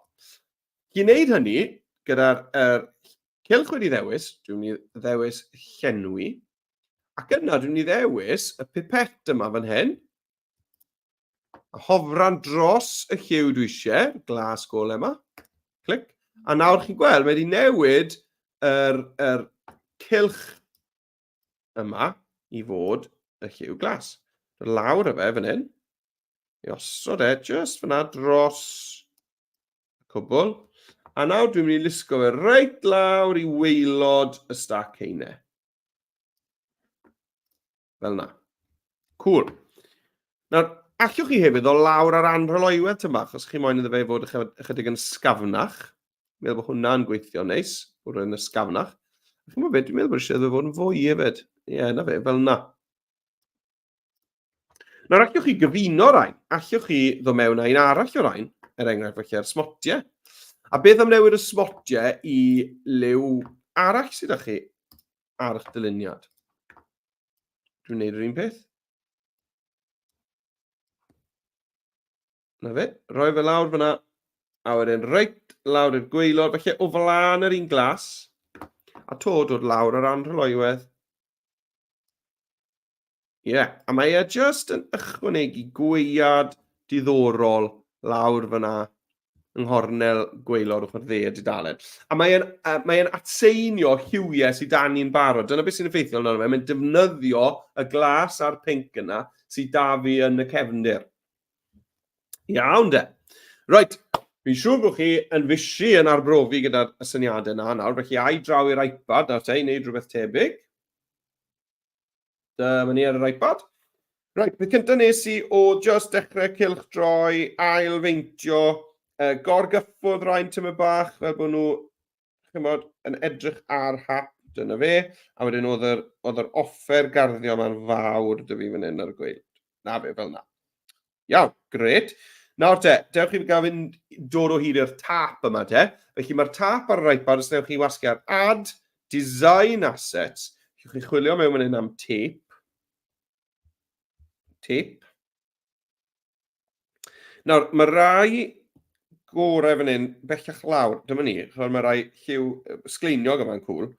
I wneud hynny, gyda'r er, cylch wedi ddewis, dwi'n mynd i ddewis llenwi, ac yna dwi'n mynd i ddewis y pipet yma fan hyn, A hofran dros y lliw dwi eisiau, glas gole yma. Clic. A nawr chi'n gweld, mae wedi newid yr, yr cylch yma i fod y lliw glas. Lawr y fe fan hyn. I osod e just fyna dros y cwbl. A nawr dwi'n mynd i lusgo fe reit lawr i waelod y stac heine. Fel na. Cool. Nawr, allwch chi hefyd ddod lawr ar anrhyloywedd tyn bach, os chi moyn iddo fe fod ychydig yn sgafnach. Meddwl bod hwnna'n gweithio neis, bod yn ysgafnach. A chi'n gwybod beth, dwi'n meddwl bod eisiau iddo fod yn fwy hefyd. Ie, yeah, na fe, fel na. Nawr, allwch chi gyfuno rhain? Allwch chi ddod mewn â un arall o rhain, er enghraifft felly ar smotiau. A beth am newid y smotiau i liw arall sydd â chi ar eich dyluniad? Dwi'n gwneud yr un peth. Na fe, rhoi fe lawr fyna, a wedyn reit lawr i'r gwaelod, felly o flaen yr un glas, a to dod lawr ar anrhyloywedd. Ie, yeah, a mae e just yn ychwanegu gweiad diddorol lawr fyna yng nghornel gwaelod ochr dde y dudalen. A mae e'n uh, mae e'n atseinio lliwiau sydd dan ni'n barod. Dyna beth sy'n effeithiol yna. Mae'n defnyddio y glas a'r pinc yna sydd da fi yn y cefndir. Iawn de. Reit, fi'n siŵr bod chi yn fysi yn arbrofi gyda'r syniadau yna nawr, felly ai draw i'r iPad nawr te i wneud rhywbeth tebyg. Dyma ni ar yr iPad. Reit, peth cyntaf nes i o just dechrau cylch droi, ail feintio, gorgyffwrdd rhain tyma bach, fel bod nhw, chymod, yn edrych ar hap, dyna fe. A wedyn oedd yr, oedd yr offer garddio yma'n fawr dy fi fan hyn ar y gweil. Na fe, fel na. Iawn, gret. Nawr te, dewch i fi gael fynd dod o hyd i'r tap yma te. Felly mae'r tap ar yr iPad, os newch chi wasgu ar Add Design Assets, allwch chi chwilio mewn fan hyn am tape. Tape. Nawr, mae rai gorau fan hyn bellach lawr. Dyma ni, chymod, mae rai lliw sgleiniog yma'n cool.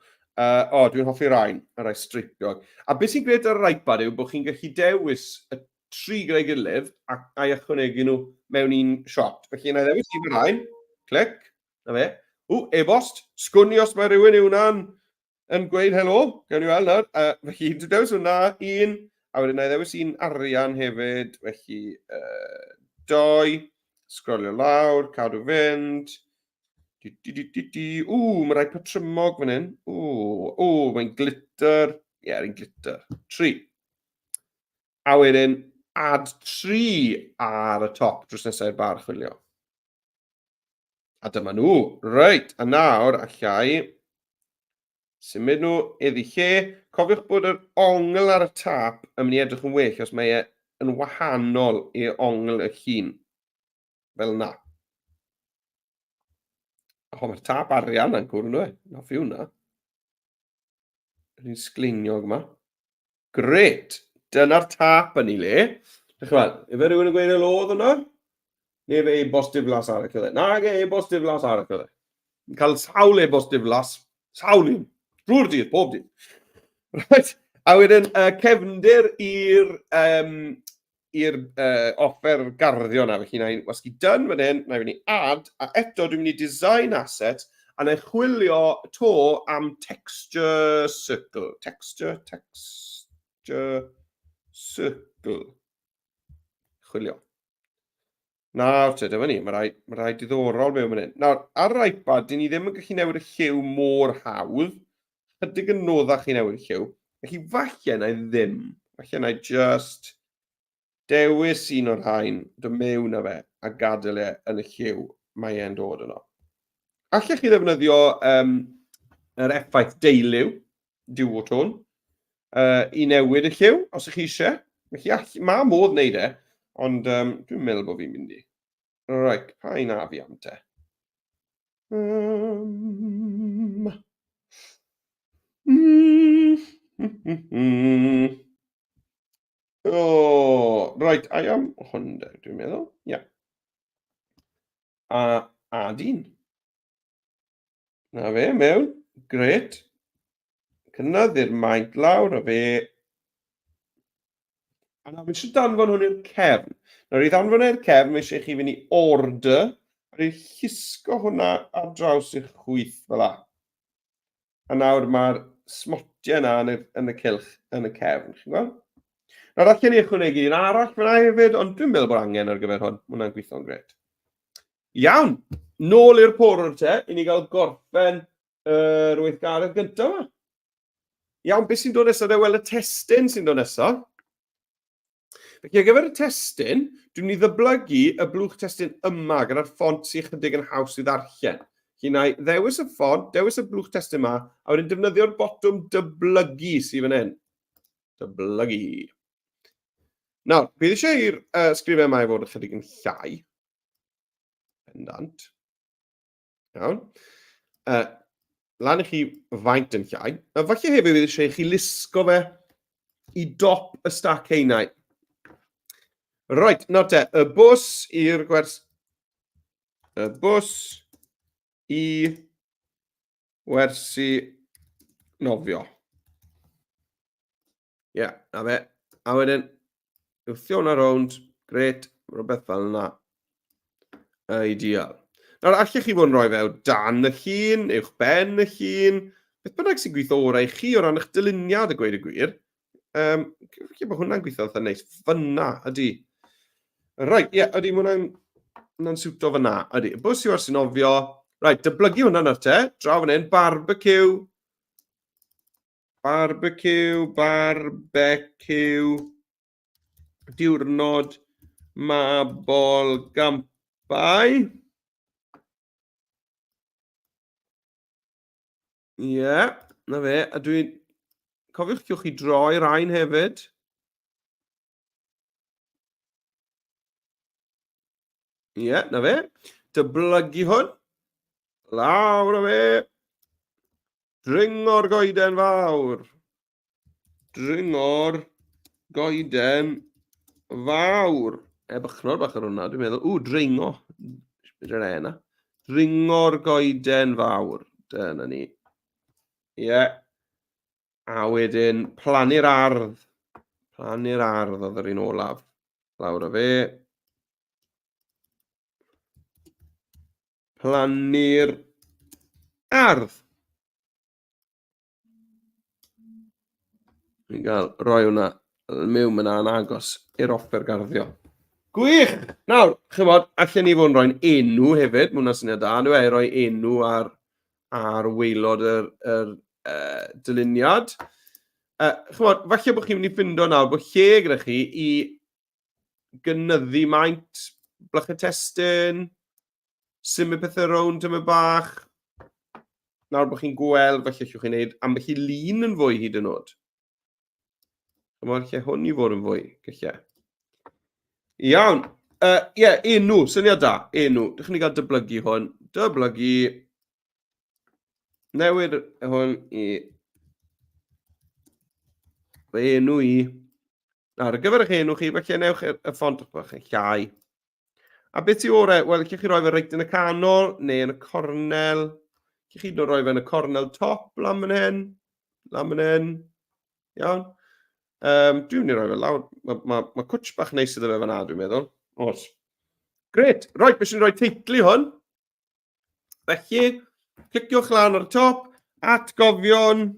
O, dwi'n hoffi rhain, y rai streipiog. A beth sy'n gret ar yr iPad yw bod chi'n gallu dewis y tri gyda'i gilydd ac a'i ychwanegu nhw mewn un shot. Felly, na i ddewis un o'r rhain, clic, na fe. Ww, e-bost, sgwn i os mae rhywun i hwnna'n yn gweud helo, gawn ni weld nawr. Felly, dwi'n dewis hwnna, un, a wedyn na i ddewis un arian hefyd, felly, doi, sgrolio lawr, cadw fynd, di, di, di, di, di. Ww, mae rai patrymog fan hyn. Ww, ww, mae'n glitter. Ie, yeah, un glitter. Tri. A wedyn, add 3 ar y top drws nesaf i'r bar chwilio. A dyma nhw. Reit, a nawr allai symud nhw iddi lle. Cofiwch bod yr ongl ar y tap yn mynd i edrych yn well os mae e yn wahanol i ongl y llun. Fel na. O, mae'r tap arian yn cwrdd, ynddo e? Hoffi hwnna. Yr un sgleiniog yma. Grêt! Dyna'r tâp yn ei le. Dych chi'n gweld, ife rhywun yn gweud helo oedd hwnna? Neu fe e-bost diflas arall oedd e? Nage, e-bost diflas arall oedd e. Yn cael sawl e-bost diflas, sawl un, drwy'r dydd, pob dydd. Right. A wedyn, cefndir i'r um, i'r uh, offer garddio na, felly na i wasgu done fan hyn, na i fynd i add, a eto dwi'n mynd i design asset, a na i chwilio to am texture circle. Texture, texture circle. Chwilio. Nawr te, dyma ni, mae rai, mae rai diddorol mewn fan hyn. Nawr, ar yr iPad, dyn ni ddim yn gallu newid y lliw mor hawdd. Chydig yn noddach i newid y lliw. Felly falle na i ddim. Falle na i just dewis un o'r rhain, dod mewn â fe, a gadael e yn y lliw mae e'n dod yno. Allech chi ddefnyddio um, yr effaith deiliw, duotone, i newid y lliw, os ych chi eisiau. Felly all, mae modd wneud e, ond um, dwi'n meddwl bod fi'n mynd i. Right, pa un a fi am te? Um, mm, oh, right, I am hwn de, dwi'n meddwl. Ia. Yeah. A, a dyn. Na fe, mewn. Gret. Cynyddu'r maint lawr a fe. A nawr, mae eisiau danfon hwn i'r cefn. Nawr, i ddanfon e'r cefn, mae eisiau chi fynd i order, a i llusgo hwnna ar draws i'ch chwith fel la. A nawr mae'r smotiau yna yn y, yn y cylch yn y cefn, chi'n gweld? Nawr, allan ni ychwanegu un arall fyna hefyd, ond dwi'n meddwl bod angen ar gyfer hwn. Mae hwnna'n gweithio'n gret. Iawn! Nôl i'r porwr te, i ni gael gorffen yr weithgaredd gyntaf yma. Iawn, beth sy'n dod nesaf de? Wel, y testun sy'n dod nesaf. Felly, ar gyfer y testun, dwi'n mynd i ddyblygu y blwch testun yma gyda'r ffont sy'n chydig yn haws i ddarllen. Felly, na i ddewis y ffont, dewis y blwch testun yma, a wedyn defnyddio'r botwm dyblygu sydd fan hyn. Dyblygu. Nawr, bydd eisiau i'r sgrifau yma i fod ychydig yn llai. Pendant. Iawn. Lan i chi faint yn llai. A falle hefyd bydd eisiau i chi lusgo fe i dop y stac heinau. Reit, nawr te, y bws i'r gwers... Y bws i wersi nofio. Ie, yeah, na fe. A wedyn, wthio hwnna rownd, gret, rhywbeth fel yna. Ideal. Nawr, allech chi fod yn rhoi fe o dan y llun, uwch ben y llun, beth bynnag sy'n gweithio orau i chi o ran eich dyluniad a gweud y gwir. Felly bod hwnna'n gweithio eitha neis. Fyna, ydy. Right, ie, yeah, ydy, mae hwnna'n hwnna siwto fyna, ydy. Bws yw ar sy'n ofio. Right, dyblygu hwnna nawr te. Draw fan hyn, barbecue. Barbecue, barbecue, diwrnod mabolgampau. Ie, yeah, na fe. A dwi'n... Cofiwch gewch chi droi rhain hefyd. Ie, yeah, na fe. Dyblygu hwn. Lawr o fe. Dringo'r goeden fawr. Dringo'r goeden fawr. E, bychnor bach ar hwnna, dwi'n meddwl. Ww, dringo. Beth yw'r e yna? Dringo'r goeden fawr. Dyna ni. Ie. Yeah. A wedyn, plannu'r ardd. Plannu'r ardd oedd yr un olaf. Lawr o fe. Plannu'r ardd. Ni'n cael rhoi hwnna mewn yna yn agos i'r offer garddio. Gwych! Nawr, chymod, allan ni fod yn rhoi'n enw hefyd, mae hwnna'n syniad da, nhw e, rhoi enw ar, ar waelod yr, yr dyluniad. Chymod, falle bod chi'n mynd i ffindo nawr bod lle gyda chi i gynyddu maint blychau testun, symud pethau rownd tymed bach. Nawr bod chi'n gweld, felly allwch chi wneud ambell i lun yn fwy hyd yn oed. Mae'r lle hwn i fod yn fwy, gylle. Iawn. Ie, yeah, enw, syniad da, enw. Dych chi'n gael dyblygu hwn. Dyblygu. Newid hwn i fy enw i. Ar gyfer eich enw chi, felly newch y ffont bach yn llai. A beth sy'n orau? Wel, allwch chi roi fe reit yn y canol, neu yn y cornel. Allwch chi roi fe yn y cornel top lan fan hyn. Lan fan hyn. Iawn. Dwi'n mynd i roi fe lawr. Mae ma, ma cwtch bach neis iddo fe fan'na, dwi'n meddwl. Os. Gret. Reit, beth sy'n rhoi teitl i hwn? Felly, cliciwch lan ar y top, atgofion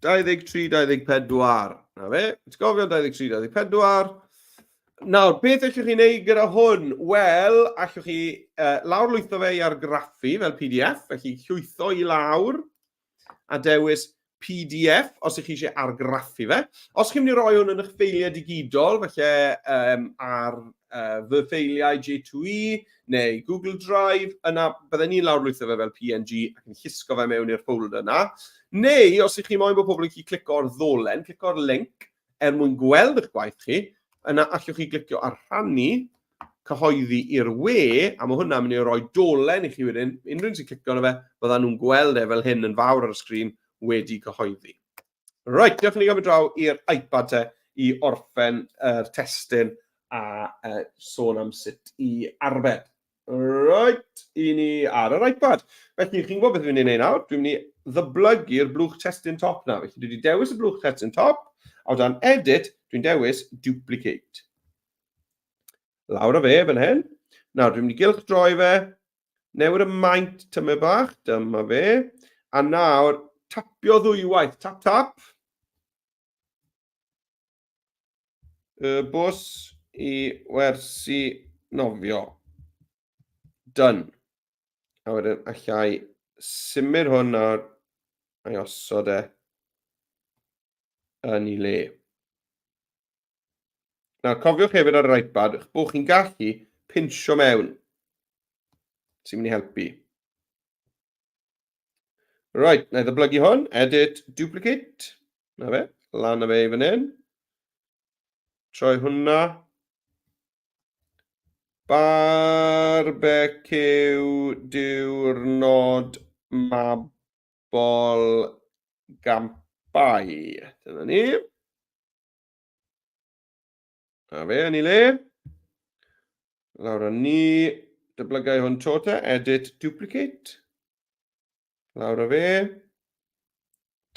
23, 24. Na fe, atgofion 23, 24. Nawr, beth allwch chi wneud gyda hwn? Wel, allwch chi lawrlwytho fe i argraffu fel PDF, felly llwytho i lawr a dewis PDF os ych chi eisiau argraffu fe. Os chi'n mynd i roi hwn yn eich ffeiliau digidol, felly ar fy ffeiliau J2E neu Google Drive, yna bydden ni'n lawrlwytho fe fel PNG ac yn llusgo fe mewn i'r folder yna. Neu, os ych chi moyn bod pobl yn gallu clico ar ddolen, clico ar link er mwyn gweld eich gwaith chi, yna allwch chi glicio ar rhannu, cyhoeddi i'r we, a mae hwnna'n mynd i roi dolen i chi wedyn, unrhyw un sy'n clicio arno fe, byddan nhw'n gweld e fel hyn yn fawr ar y sgrin wedi cyhoeddi. Reit, diolch i ni gael mynd draw i'r iPad te i orffen yr testun a sôn am sut i arbed. Reit, i ni ar yr iPad. Felly, chi'n gwybod beth dwi'n mynd i wneud nawr? Dwi'n mynd i ddyblygu'r blwch testun top na. Felly, dwi wedi dewis y blwch testun top, a o dan Edit, dwi'n dewis Duplicate. Lawr o fe fan hyn. Nawr, dwi'n mynd i gylch droi fe, newid y maint tymed bach, dyma fe. A nawr, tapio ddwywaith, tap tap. Y bws i wersi nofio. Done. A wedyn allai symud hwn nawr a'i osod e yn ei le. Nawr, cofiwch hefyd ar yr iPad, eich bod chi'n gallu pinsio mewn, sy'n mynd i helpu. Right, na i ddyblygu hwn, edit, duplicate. Na fe, lan â fe i fan hyn. Troi hwnna. Barbeciw diwrnod mabol gampau. Dyna ni. Na fe, yn ei le. Lawr â ni. Dyblygai hwn to te. Edit, duplicate. Lawr â fe.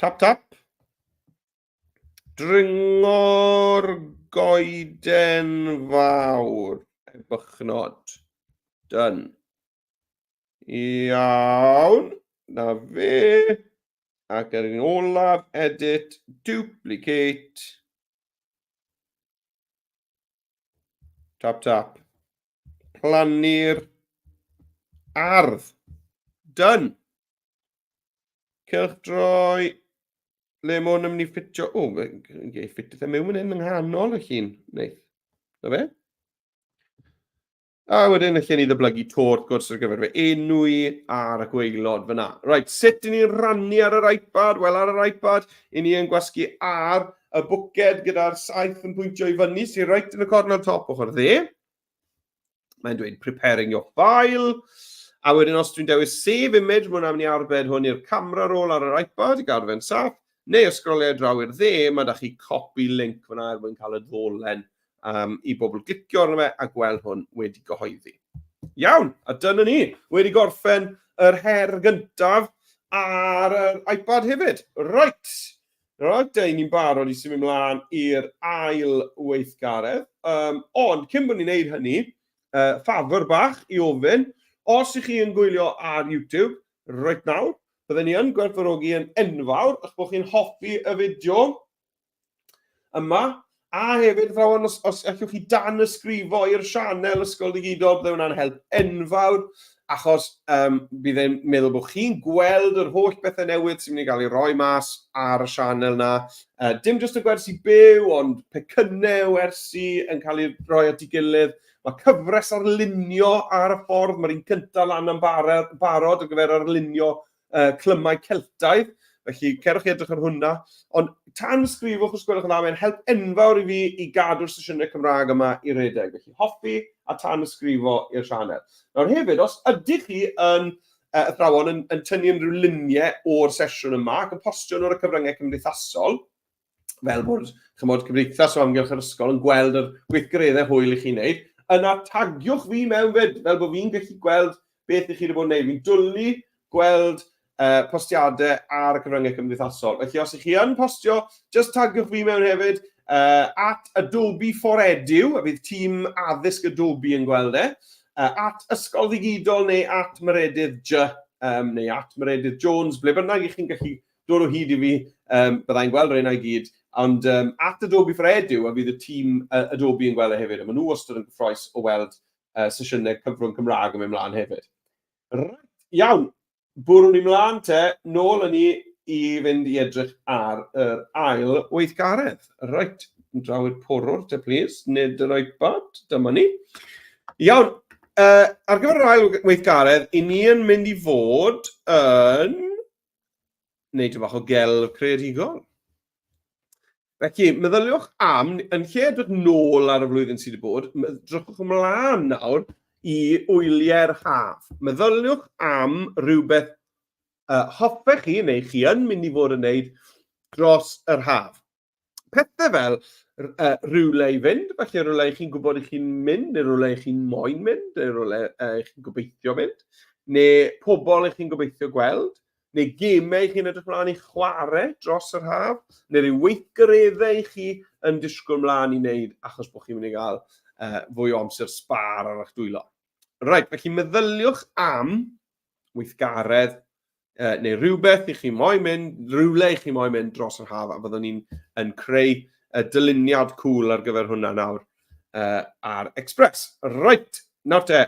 Tap, tap. Dringo'r goeden fawr. Bychnod. Done. Iawn. Na fe. Ac ar un olaf, edit, duplicate. Tap, tap. Plannu'r ardd. Done. Cylchdroi. Le mae hwn yn mynd i ffitio? O, oh, ffitio fe mewn yn yng nghanol y llun. Neith. Na fe? A wedyn allen ni ddyblygu to wrth gwrs ar gyfer fy enw i ar y gwaelod fyna. Right, sut i ni'n rannu ar yr iPad? Wel, ar yr iPad, i ni yn gwasgu ar y bwced gyda'r saeth yn pwyntio i fyny, sy'n reit yn y cornel top ochr dde. Mae'n dweud preparing your file. A wedyn os dwi'n dewis save image, mae hwnna'n mynd i arbed hwn i'r camera roll ar yr iPad i gadw fe'n saff. Neu os sgroliau draw i'r dde, mae da chi copy link fyna er mwyn cael y ddolen um, i bobl glicio arno fe a gweld hwn wedi gyhoeddi. Iawn, a dyna ni, wedi gorffen yr her gyntaf ar yr iPad hefyd. Right, right, da ni'n barod i symud ymlaen i'r ail weithgaredd. Um, ond cyn bod ni'n neud hynny, uh, ffafr bach i ofyn, os ych chi yn gwylio ar YouTube right nawr, bydden ni yn gwerthfawrogi yn enfawr eich bod chi'n hoffi y fideo, yma. A hefyd, athrawon, os, os allwch chi danysgrifo i'r sianel Ysgol Digidol, bydde hwnna'n help enfawr, achos um, bydd e'n meddwl bod chi'n gweld yr holl bethau newydd sy'n mynd i gael ei roi mas ar y sianel na. Uh, dim jyst y gwersi byw, ond pecynnau wersi yn cael ei roi at ei gilydd. Mae cyfres arlunio ar y ffordd, mae'r un cyntaf lan am barod ar gyfer arlunio uh, clymau Celtaidd, felly cerwch i edrych ar hwnna. Ond tanysgrifwch os gwelwch yn dda, mae'n help enfawr i fi i gadw'r sesiynau Cymraeg yma i redeg. Felly hoffi a tanysgrifo i'r sianel. Nawr hefyd, os ydych chi yn uh, athrawon yn, yn tynnu unrhyw luniau o'r sesiwn yma ac yn postio nhw ar y cyfryngau cymdeithasol, fel bod, chymod, cymdeithas o amgylch yr ysgol yn gweld yr gweithgareddau hwyl i chi'n neud, yna tagiwch fi mewn fyd, fel bod fi'n gallu gweld beth i chi wedi bod yn neud. Fi'n dwlu gweld uh, postiadau ar y cyfryngau cymdeithasol. Felly os ych chi yn postio, just tagiwch fi mewn hefyd, uh, at Adobe for Edu, a bydd tîm addysg Adobe yn gweld e, uh, at Ysgol Ddigidol neu at Meredydd J, um, neu at Meredydd Jones, ble bynnag ych chi'n gallu dod o hyd i fi, um, byddai'n gweld rheina i gyd, ond um, at Adobe for Edu, a fydd y tîm uh, Adobe yn gweld e hefyd, a maen nhw wastad yn gyffroes o weld uh, sesiynau cyfrwng Cymraeg yn mynd mlaen hefyd. Right, iawn, bwrwn ni mlaen te, nôl yn ni i fynd i edrych ar yr ail weithgaredd. Right, draw i'r porwr te, please, nid yr iPad, dyma ni. Iawn, uh, ar gyfer yr ail weithgaredd, i ni yn mynd i fod yn wneud rhyw bach o gelf creadigol. Felly, meddyliwch am, yn lle edrych nôl ar y flwyddyn sydd wedi bod, drychwch ymlaen nawr i wyliau'r haf. Meddyliwch am rhywbeth uh, hoffech chi neu chi yn mynd i fod yn wneud dros yr haf. Pethau fel uh, rhywle i fynd, falle rhywle i chi'n gwybod i chi'n mynd, neu rhywle i chi'n moyn mynd, neu rhywle uh, i chi'n gobeithio mynd, neu pobl i chi'n gobeithio gweld, neu gemau i chi'n edrych mlaen i chwarae dros yr haf, neu rhyw weithgareddau i chi yn disgwyl mlaen i wneud achos bod chi'n mynd i gael uh, fwy o amser sbâr ar eich dwylo. Reit, felly meddyliwch am weithgaredd uh, neu rhywbeth i chi moyn mynd, rhywle i chi moyn mynd dros yr haf, a byddwn ni'n yn creu y dyluniad cool ar gyfer hwnna nawr uh, ar Express. Right, nawr te,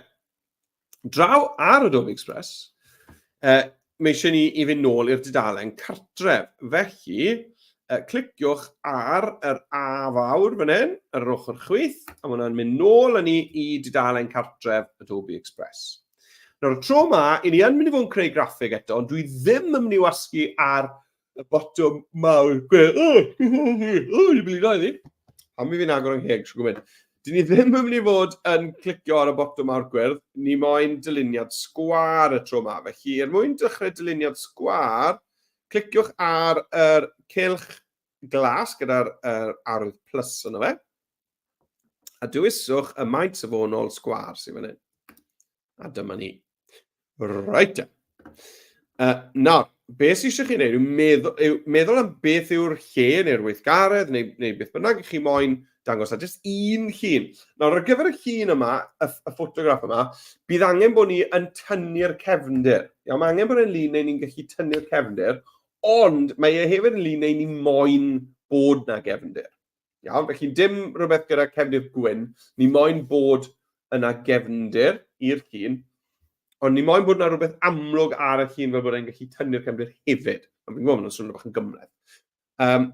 Draw ar Adobe Express, mae eisiau ni i fynd nôl i'r dudalen cartref. Felly, cliciwch ar yr A fawr fan hyn, ar yr ochr chwith, a mae hwnna'n mynd nôl â ni i dudalen cartref Adobe Express. Nawr, y tro yma, i ni yn mynd i fod yn creu graffig eto, ond dwi ddim yn mynd i wasgu ar y botwm mawr gwe. O, o, dwi'n blino iddi. Pam i fi'n agor yng ngheg, siw gwybod. Dyn ni ddim yn mynd i fod yn clicio ar y botwm mawr gwyrdd, ni moyn dyluniad sgwâr y tro yma. Felly, er mwyn dechrau dyluniad sgwâr, cliciwch ar yr cylch glas gyda'r er arwydd plus yno fe, a dewiswch y maint safonol sgwâr sydd fan hyn. A dyma ni. Reit. Nawr, beth sydd eisiau chi wneud yw meddwl, yw meddwl am beth yw'r lle neu'r weithgaredd neu, neu beth bynnag chi moyn dangos a jyst un llun. Nawr, ar gyfer y llun yma, y, y ffotograff yma, bydd angen bod ni yn tynnu'r cefndir. Iawn, mae angen bod e'n lun neu ni'n gallu tynnu'r cefndir, ond mae e hefyd yn lun neu ni moyn bod na gefndir. Iawn, felly dim rhywbeth gyda cefndir gwyn, ni moyn bod yna gefndir i'r llun, ond ni moyn bod yna rhywbeth amlwg ar y llun fel bod e'n gallu tynnu'r cefndir hefyd. Ond fi'n gwybod mae'n swnio bach yn gymhleth. Um,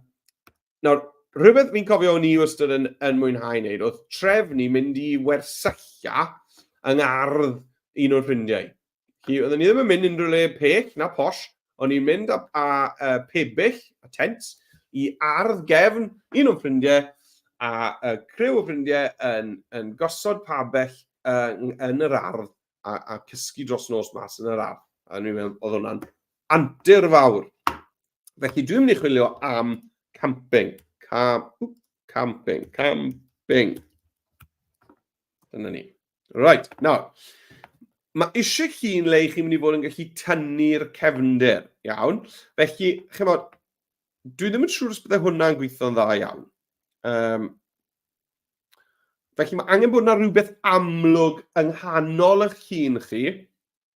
nawr, rhywbeth fi'n cofio o'n i wastad yn, yn mwynhau wneud oedd trefnu mynd i wersylla yng ngardd un o'r ffrindiau. Felly, oedden ni ddim yn mynd unrhyw le pell na posh, o'n i'n mynd â, â, a pebyll, a tent, i ardd gefn un o'n ffrindiau, a, a criw o ffrindiau yn, yn gosod pabell uh, yn yr ardd a, a cysgu dros nos mas yn yr ardd. A ni'n meddwl, oedd hwnna'n antur fawr. Felly dwi'n mynd i chwilio am camping. Cam, camping, camping. Dyna ni. Right, nawr. Mae eisiau llun le chi'n mynd i fod yn gallu tynnu'r cefndir, iawn? Felly, chymod, dwi ddim yn siŵr os bydde hwnna'n gweithio'n dda iawn. Um, felly mae angen bod yna rhywbeth amlwg yng nghanol eich llun chi,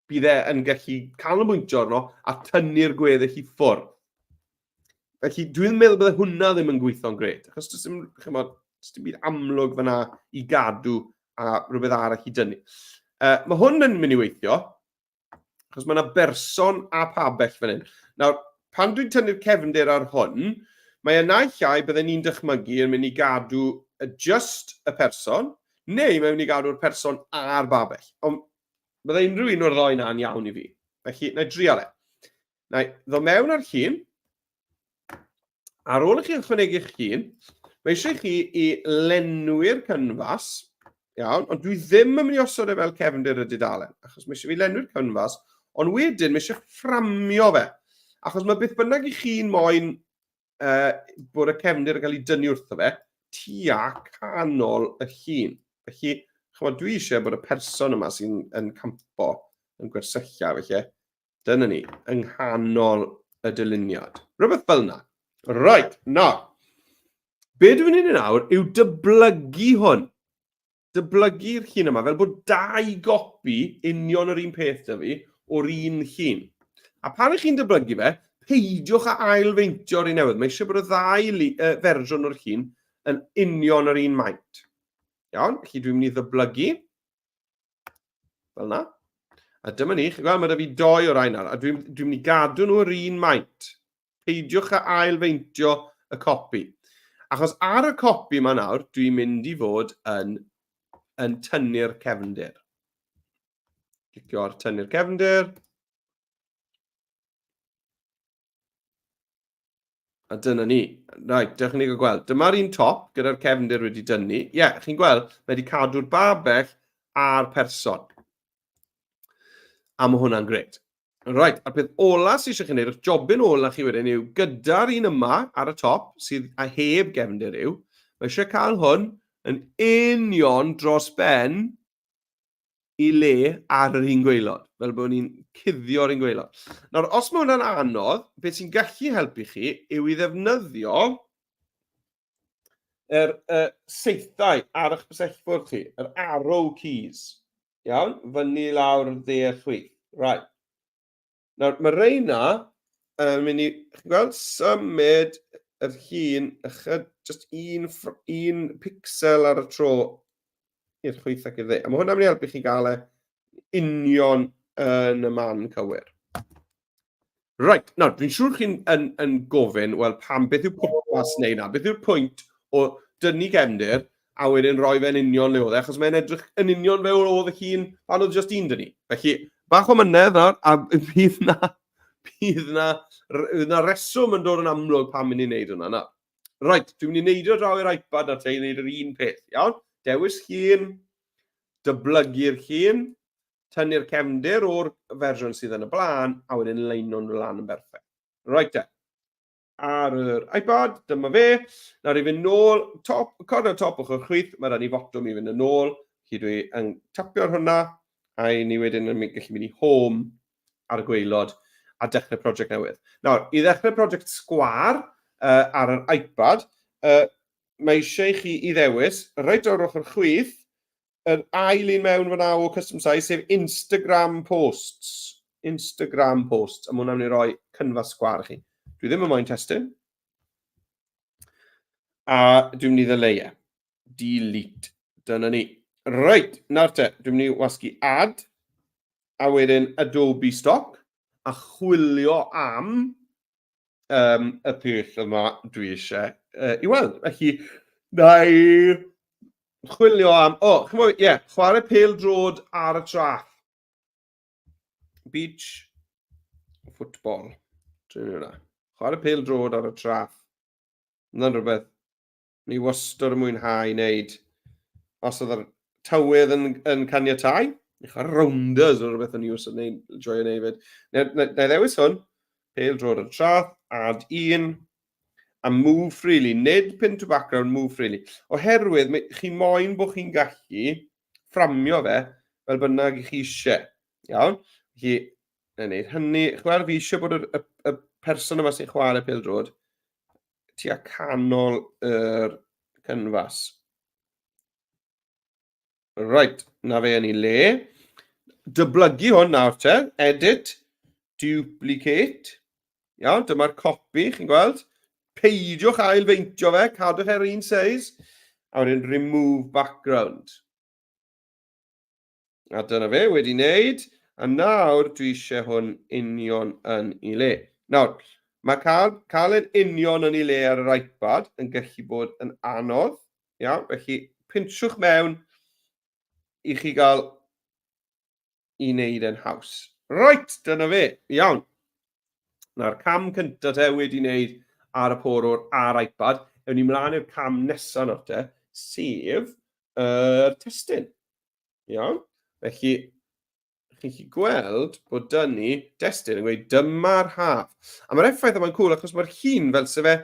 bydd e yn gallu canolbwyntio arno a tynnu'r gweddill i ffwrdd. Felly dwi'n meddwl bydde hwnna ddim yn gweithio'n gret, achos does dim, chymod, does dim byd amlwg fyna i gadw a rhywbeth arall i dynnu. Mae hwn yn mynd i weithio, achos mae yna berson a pabell fan hyn. Nawr, pan dwi'n tynnu'r cefndir ar hwn, mae yna naill ai bydden ni'n dychmygu yn mynd i gadw just y person, neu mae'n mynd i gadw'r person a'r babell. Ond Byddai unrhyw un o'r ddoi na'n iawn i fi. Felly, na i drial e. Na i ddod mewn ar llun. Ar ôl i chi ychwanegu'ch llun, mae eisiau chi i lenwi'r cynfas, iawn, ond dwi ddim yn mynd i osod e fel cefndir y dudalen, achos mae eisiau fi lenwi'r cynfas, ond wedyn mae eisiau fframio fe, achos mae beth bynnag i chi'n moyn uh, bod y cefndir yn cael ei dynnu wrtho fe tua canol y llun. Felly, chymod, dwi eisiau bod y person yma sy'n yn campo yn gwersylla, felly, dyna ni, yng nghanol y dyluniad. Rhywbeth fel yna. Right, nawr, be dwi'n mynd i nawr yw dyblygu hwn. Dyblygu'r llun yma, fel bod dau gopi union yr un peth 'da fi o'r un llun. A pan ych chi'n dyblygu fe, peidiwch â ail-feintio'r un newydd. Mae eisiau bod y ddau uh, fersiwn o'r llun yn union yr un maint. Iawn, felly dwi'n mynd i ddyblygu. Fel yna. A dyma ni, chi'n gweld, mae da fi doi o'r rhain nawr, a dwi'n dwi mynd i gadw nhw yr un maint. Peidiwch â ail-feintio y copi. Achos ar y copi yma nawr, dwi'n mynd i fod yn, yn tynnu'r cefndir. Clicio ar tynnu'r cefndir. A dyna ni. Right, dewch ni gael gweld. Dyma'r un top gyda'r cefndir wedi dynnu. Ie, yeah, chi'n gweld, mae wedi cadw'r babell a'r person. A mae hwnna'n gret. Right, a'r peth ola sydd eisiau chi wneud, eich jobyn ola chi wedyn yw, gyda'r un yma ar y top, sydd a heb gefndir yw, mae eisiau cael hwn yn union dros ben i le ar yr un gwaelod, fel bod ni'n cuddio'r un gwaelod. Nawr, os mae hwnna'n anodd, beth sy'n gallu helpu chi yw i ddefnyddio yr saethau ar eich bysellfwrdd chi, yr arrow keys. Iawn, fyny lawr dde a chwith. Right. Nawr, mae reina yn mynd i, chi'n gweld, symud yr hun ychyd, just un, un pixel ar y tro i'r chwith ac i'r dde. A mae hwnna'n mynd i helpu chi gael e. Union yn y man cywir. Right, nawr, dwi'n siŵr chi'n yn, yn gofyn, wel, pam, beth yw pwrpas neu na? Beth yw'r pwynt o dynnu gefndir a wedyn rhoi fe'n union le oedd e, achos mae'n edrych yn union fel oedd y hun pan oedd just un dyn ni. Felly, bach o mynedd nawr, a bydd na, bydd na, bydd na reswm yn dod yn amlwg pam mynd i wneud hwnna nawr. Right, dwi'n mynd i neidio draw i'r iPad na te i wneud yr un peth, iawn? Dewis llun, dyblygu'r llun, tynnu'r cefndir o'r fersiwn sydd yn y blaen, a wedyn leino nhw lan yn berffaith. Right te. Ar yr iPad, dyma fe. Nawr i fynd nôl, top, corner top ochr chwith, mae rhan i fotwm i fynd yn ôl. Felly dwi yn tapio ar hwnna, a i ni wedyn yn gallu mynd i home ar y gwaelod a dechrau prosiect newydd. Nawr, i ddechrau prosiect sgwar ar yr iPad, mae eisiau i chi i ddewis, reit o'r ochr chwith, yr ail un mewn fyna o custom size, sef Instagram posts. Instagram posts. A mae hwnna'n mynd i roi cynfas sgwar i chi. Dwi ddim yn moyn testun. A dwi'n mynd i ddyleu e. Delete. Dyna ni. Reit, nawr te, dwi'n mynd i wasgu add, a wedyn Adobe Stock, a chwilio am um, y peth yma dwi eisiau i weld. Felly, na i chwilio am... O, oh, chymod, ie, yeah, chwarae pêl drod ar y traff. Beach football. Dwi'n hwnna. Chwarae pêl drod ar y traff. Yna'n rhywbeth ni wastad yn mwynhau wneud. Os oedd yr tywydd yn, yn caniatau, ni chwarae rounders o rhywbeth o'n i wastad yn neud, joio wneud fyd. Na, na, na i ddewis hwn, pêl drod ar y traff, add un, a move freely, nid pin to background, move freely. Oherwydd, mae, chi moyn bod chi'n gallu fframio fe fel bynnag i chi eisiau. Iawn? Felly, na i wneud hynny. Chwarae, fi eisiau bod y, y, y person yma sy'n chwarae pêl drod tua canol yr cynfas. Right, na fe yn ei le. Dyblygu hwn nawr te. Edit, duplicate. Iawn, dyma'r copi, chi'n gweld. Peidiwch ail-feintio fe, cadwch e'r un size. A wedyn remove background. A dyna fe, wedi wneud. A nawr dwi eisiau hwn union yn ei le. Nawr, mae cael, cael e'n union yn ei le ar yr iPad yn gallu bod yn anodd. Iawn, felly pinsiwch mewn i chi gael i wneud e'n haws. Right, dyna fe, iawn. Na'r cam cyntaf te wedi wneud ar y porwr a'r iPad. Ewn ni mlaen i'r cam nesaf nawr te, sef yr testun. Iawn? Felly, chi'n gallu gweld bod dyn ni destun yn gweud dyma'r haf. A mae'r effaith yma'n cwl achos mae'r hun fel se fe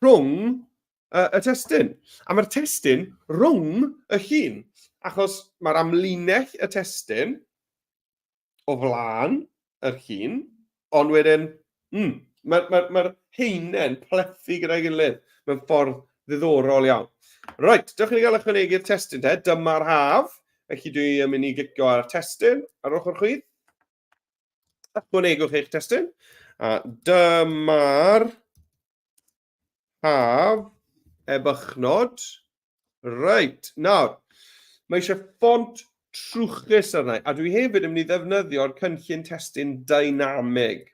rhwng y, y testun. A mae'r testun rhwng y hun, achos mae'r amlinell y testun o flaen yr hun, ond wedyn, mm, mae'r ma, ma heinen plethu gyda'i gilydd mewn ffordd ddiddorol iawn. Reit, dewch i ni gael ychwanegu'r testun te. Dyma'r haf. Felly dwi yn mynd i glicio ar y testun ar ochr chwith. Ychwanegwch eich testun. A dyma'r haf ebychnod. Reit, nawr, mae eisiau ffont trwchus arna i, a dwi hefyd yn mynd i ddefnyddio'r cynllun testun dynamig.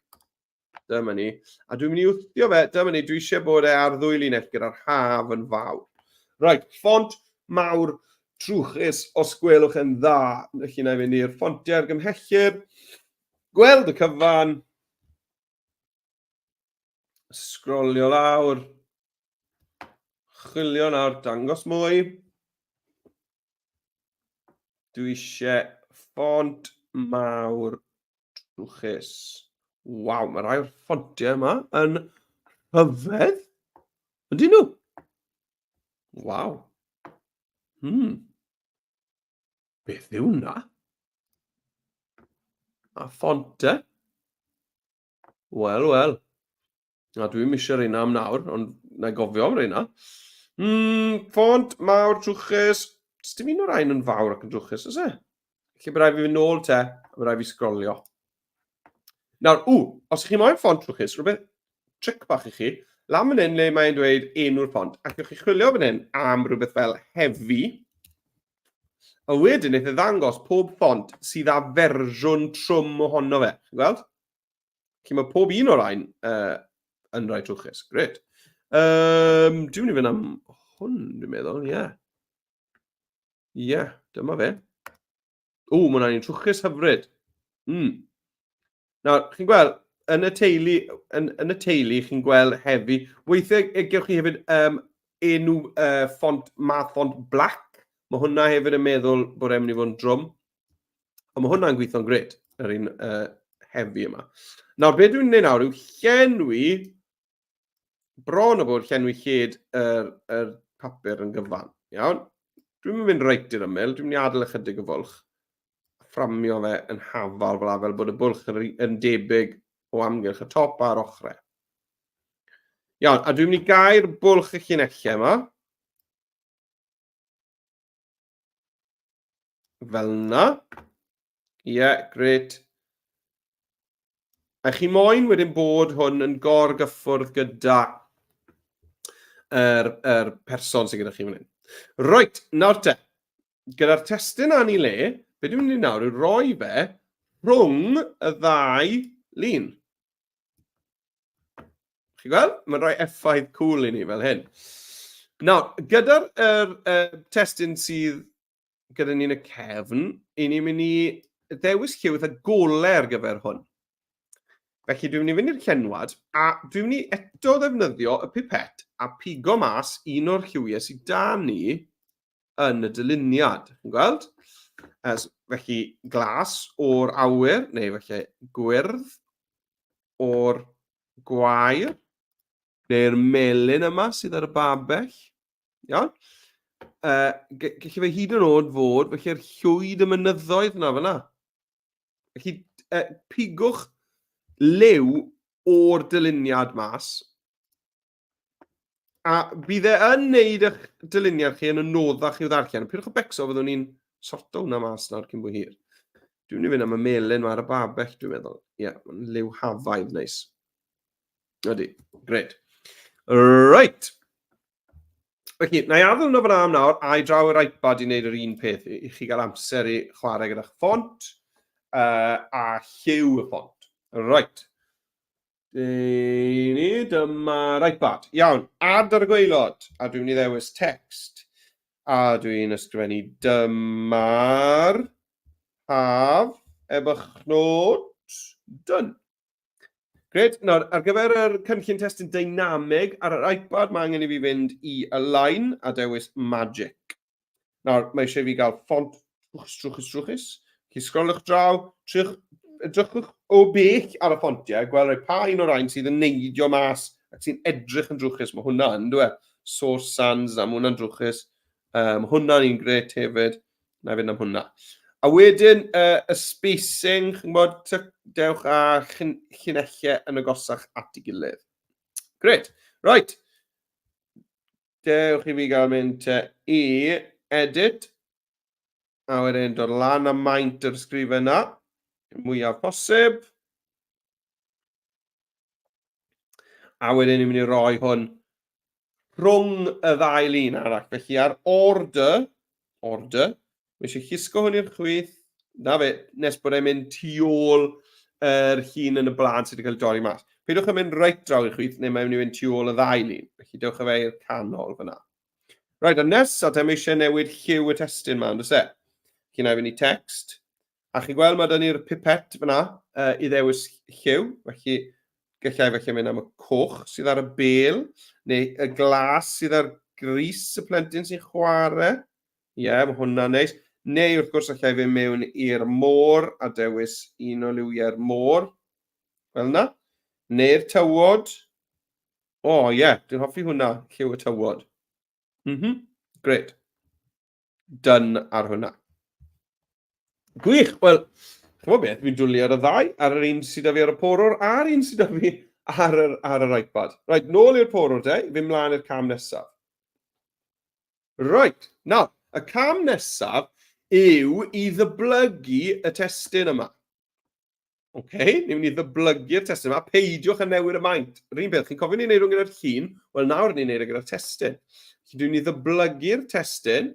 Dyma ni. A dwi'n mynd i wthio fe, dyma ni, dwi eisiau bod e ar ddwy linell gyda'r haf yn fawr. Reit, ffont mawr trwchus, os gwelwch yn dda. Felly na i fynd i'r ffontiau argymhellir. Gweld y cyfan. Sgrolio lawr. Chwilio nawr, dangos mwy. Dwi eisiau ffont mawr trwchus. Waw, mae rhai o'r ffontiau yma yn rhyfedd. Ydyn nhw? Waw. Beth yw hwnna? A ffont e? Wel, wel. Na, dwi'm eisiau reina am nawr, ond na i gofio am reina. Ffont mawr trwchus. Does dim un o'r rhain yn fawr ac yn drwchus, oes e? Felly bydd rhaid fi fynd nôl te, a bydd rhaid fi sgrolio. Nawr, ww, os ych chi moyn ffont trwchus, rhywbeth tric bach i chi, lan fan hyn le mae'n dweud enw'r ffont, ac ewch chi chwilio fan hyn am rhywbeth fel heavy. A wedyn wnaeth e ddangos pob ffont sydd â fersiwn trwm ohono fe. Chi'n gweld? Felly mae pob un o'r rhain yn rhai trwchus. Gret. Dwi'n mynd i fynd am hwn, dwi'n meddwl, ie. Yeah. Ie, yeah, dyma fe. O, mae hwnna'n un trwchus hyfryd. Nawr, chi'n gweld, yn y teulu, yn y teulu, chi'n gweld heavy. Weithiau e, gewch chi hefyd enw ffont, math ffont black. Mae hwnna hefyd yn meddwl bod e'n mynd i fod yn drwm. Ond mae hwnna'n gweithio'n gret, yr un heavy yma. Nawr, be dwi'n gwneud nawr yw llenwi, bron o bod llenwi lled yr papur yn gyfan. Iawn? Dwi'n mynd reit i'r ymyl, dwi'n mynd i adael ychydig o fwlch. Fframio fe yn hafal fel fel bod y bwlch yn, yn debyg o amgylch y top a'r ochrau. Iawn, a dwi'n mynd i gau'r bwlch y llinellau yma. Fel yna. Ie, yeah, gret. A chi moyn wedyn bod hwn yn gorgyffwrdd gyda yr, yr person sydd gyda chi fan hyn. Reit, nawr te. Gyda'r testun a'n ei le, be dwi'n mynd i nawr yw roi fe rhwng y ddau lun. Chi'n gweld? Mae'n rhoi effaith cool i ni fel hyn. Nawr, gyda'r er, er, testun sydd gyda ni'n y cefn, i ni'n mynd i ddewis lliw eitha golau ar gyfer hwn. Felly dwi'n mynd i fynd i'r llenwad, a dwi'n mynd i eto ddefnyddio y pipet a pigo mas un o'r lliwiau sydd da ni yn y dyluniad. Chi'n gweld? As, felly glas o'r awyr, neu felly gwyrdd o'r gwair, neu'r melyn yma sydd ar y babell. Iawn? Gallu fe hyd yn oed fod felly'r llwyd y mynyddoedd yna fyna. Felly, pigwch liw o'r dyluniad mas, a bydd e yn neud eich dyluniad chi yn anoddach i'w ddarllen. Pidwch â becso, fyddwn ni'n sorto hwnna mas nawr cyn bo hir. Dwi'n mynd i fynd am y melyn ma ar y babell, dwi'n meddwl. Ie, yeah, mae'n liw hafaidd neis. Ydy, gret. Right. Felly, na i adael hwnna fyna am nawr, a i draw i'r iPad i wneud yr un peth, i chi gael amser i chwarae gyda'ch ffont a lliw y ffont. Right. Dyni, dyma'r iPad. Iawn, add ar y gwaelod, a dwi'n mynd i ddewis text. A dwi'n ysgrifennu dyma'r haf, ebychnod, done. Gret, nawr, ar gyfer yr cynllun testun deinamig ar yr iPad, mae angen i fi fynd i Align a dewis Magic. Nawr, mae eisiau fi gael ffont trwchus, trwchus, trwchus. Chi sgroliwch draw, triwch, edrychwch o bell ar y ffontiau, gweld rhai pa un o'r rhain sydd yn neidio mas ac sy'n edrych yn drwchus. Mae hwnna yn, dwi e? Source Sans, na, mae hwnna'n drwchus. Mae hwnna'n un gret hefyd. Na i fynd am hwnna. A wedyn, y spacing, chi'n gwybod, dewch â llinellau yn agosach at ei gilydd. Gret. Right. Dewch i fi gael mynd te i edit. A wedyn dod lan â maint yr ysgrifen yna. Mwyaf posib. A wedyn ni'n mynd i roi hwn rhwng y ddau lun arall. Felly ar order, order, mae eisiau llusgo hwn i'r chwith, na fe, nes bod e'n mynd tu ôl yr llun yn y blaen sydd wedi cael ei dorri mas. Peidiwch yn mynd reit draw i'r chwith, neu mae'n mynd i fynd tu ôl y ddau lun. Felly dewch â fe i'r canol fyna. Right, a nesaf, te mae eisiau newid lliw y testun yma, on'd oes e? Felly na i fynd i text, A chi'n gweld mae 'da ni'r pipet fyna i ddewis lliw, felly gallai felly mynd am y coch sydd ar y bel, neu y glas sydd ar grys y plentyn sy'n chwarae. Ie, yeah, mae hwnna'n neis. Neu wrth gwrs allai fynd mewn i'r môr a dewis un o liwiau'r môr, fel yna. Neu'r tywod. O, oh, ie, yeah, dwi'n hoffi hwnna, lliw y tywod. Gret. Done ar hwnna. Gwych! Wel, ch'mod beth, fi'n dwlu ar y ddau, ar yr un sydd 'da fi ar y porwr a'r un sydd 'da fi ar yr, ar yr iPad. Reit, nôl i'r porwr te, i fynd mlaen i'r cam nesaf. Reit, nawr, y cam nesaf yw i ddyblygu y testun yma. Oce, ni'n mynd i ddyblygu'r testun yma. Peidiwch â newid y maint. Yr un peth, chi'n cofio ni'n neud hwn gyda'r llun? Wel, nawr ni'n neud e gyda'r testun. Felly dwi'n mynd i ddyblygu'r testun.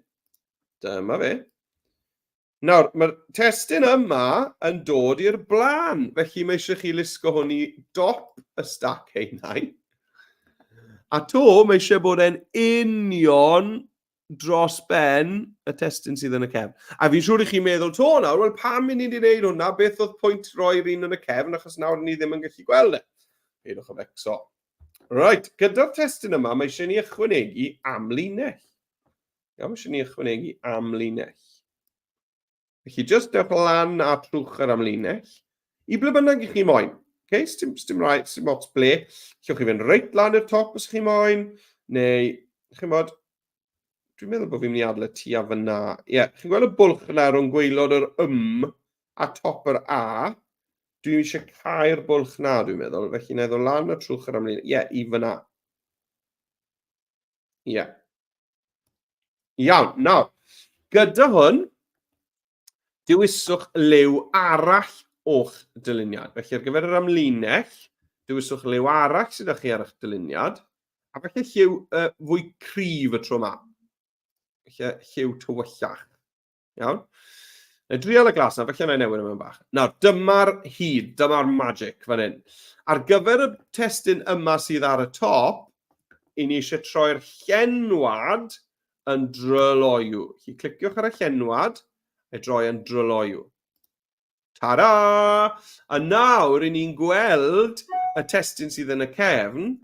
Dyma fe. Nawr, mae'r testun yma yn dod i'r blaen, felly mae eisiau chi lusgo hwn i dop y stac haenau. A to, mae eisiau bod e'n union dros ben y testun sydd yn y cefn. A fi'n siŵr i chi'n meddwl to nawr, wel pam i ni wedi gwneud hwnna, beth oedd pwynt roi'r un yn y cefn, achos nawr ni ddim yn gallu gweld e. Peidiwch â becso. Right, gyda'r testun yma, mae eisiau ni ychwanegu amlinell. Iawn, mae eisiau ni ychwanegu amlinell. Felly, just dewch lan a trwch yr amlinell i ble bynnag i chi moyn. Okay, sdim, sdim rhaid, sdim ots ble. Llewch chi fynd reit lan i'r top os chi moyn, neu, chi'n bod, dwi'n meddwl bod fi'n mynd i adael y tua fyna. Ie, yeah, chi'n gweld y bwlch yna rhwng gwaelod yr ym a top yr a? Dwi'n eisiau cau'r bwlch na, dwi'n meddwl. Felly, na i ddod lan a trwch yr amlinell. Ie, yeah, i fyna. Ie. Yeah. Iawn, nawr, gyda hwn, dewiswch liw arall o'ch dyluniad. Felly ar gyfer yr amlinell, dewiswch liw arall sydd â chi ar eich dyluniad, a felly lliw fwy cryf y tro yma. Felly lliw tywyllach. Iawn? Na i drial y glas na, felly na i newid yma'n bach. Nawr, dyma'r hyd, dyma'r magic fan hyn. Ar gyfer y testun yma sydd ar y top, i ni eisiau troi'r llenwad yn dryloyw. Felly cliciwch ar y llenwad, a'i droi yn dryloyw. Ta-ra! A nawr, i ni'n gweld y testun sydd yn y cefn,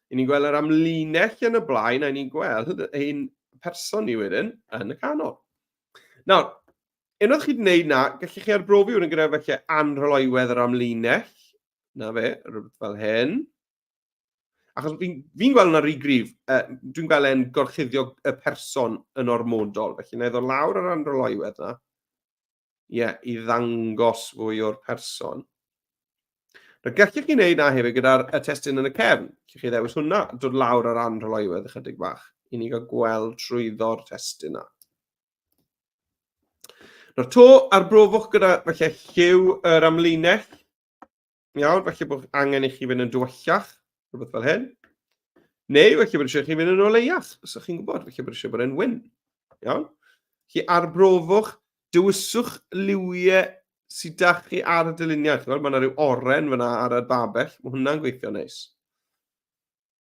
i ni'n gweld yr amlinell yn y blaen, a i ni'n gweld ein person ni wedyn yn y canol. Nawr, unwaith chi wedi gwneud na, gallwch chi arbrofi wedyn gyda felly anrhyloiwedd yr amlinell. Na fe, rhywbeth fel hyn. Achos fi'n fi gweld hwnna rhy gryf. Dwi'n gweld e'n gorchuddio y person yn ormodol. Felly, na i ddod lawr yr anrhyloiwedd na. Ie, yeah, i ddangos fwy o'r person. Nawr, gallech chi wneud na hefyd gyda'r y testun yn y cefn. Gallech chi ddewis hwnna, dod lawr ar anrhyloywedd ychydig bach, i ni gael gweld trwyddo'r testun na. Nawr, to, arbrofwch gyda falle lliw yr amlinell. Iawn, falle bod angen i chi fynd yn dywyllach, rhywbeth fel hyn. Neu falle bod eisiau chi fynd yn oleiach, os ydych chi'n gwybod, falle bod eisiau bod e'n wyn. Iawn? Chi arbrofwch, dewiswch liwiau sydd da chi ar y dyluniad. Chi'n gweld, mae yna rhyw oren fyna ar y babell, mae hwnna'n gweithio neis.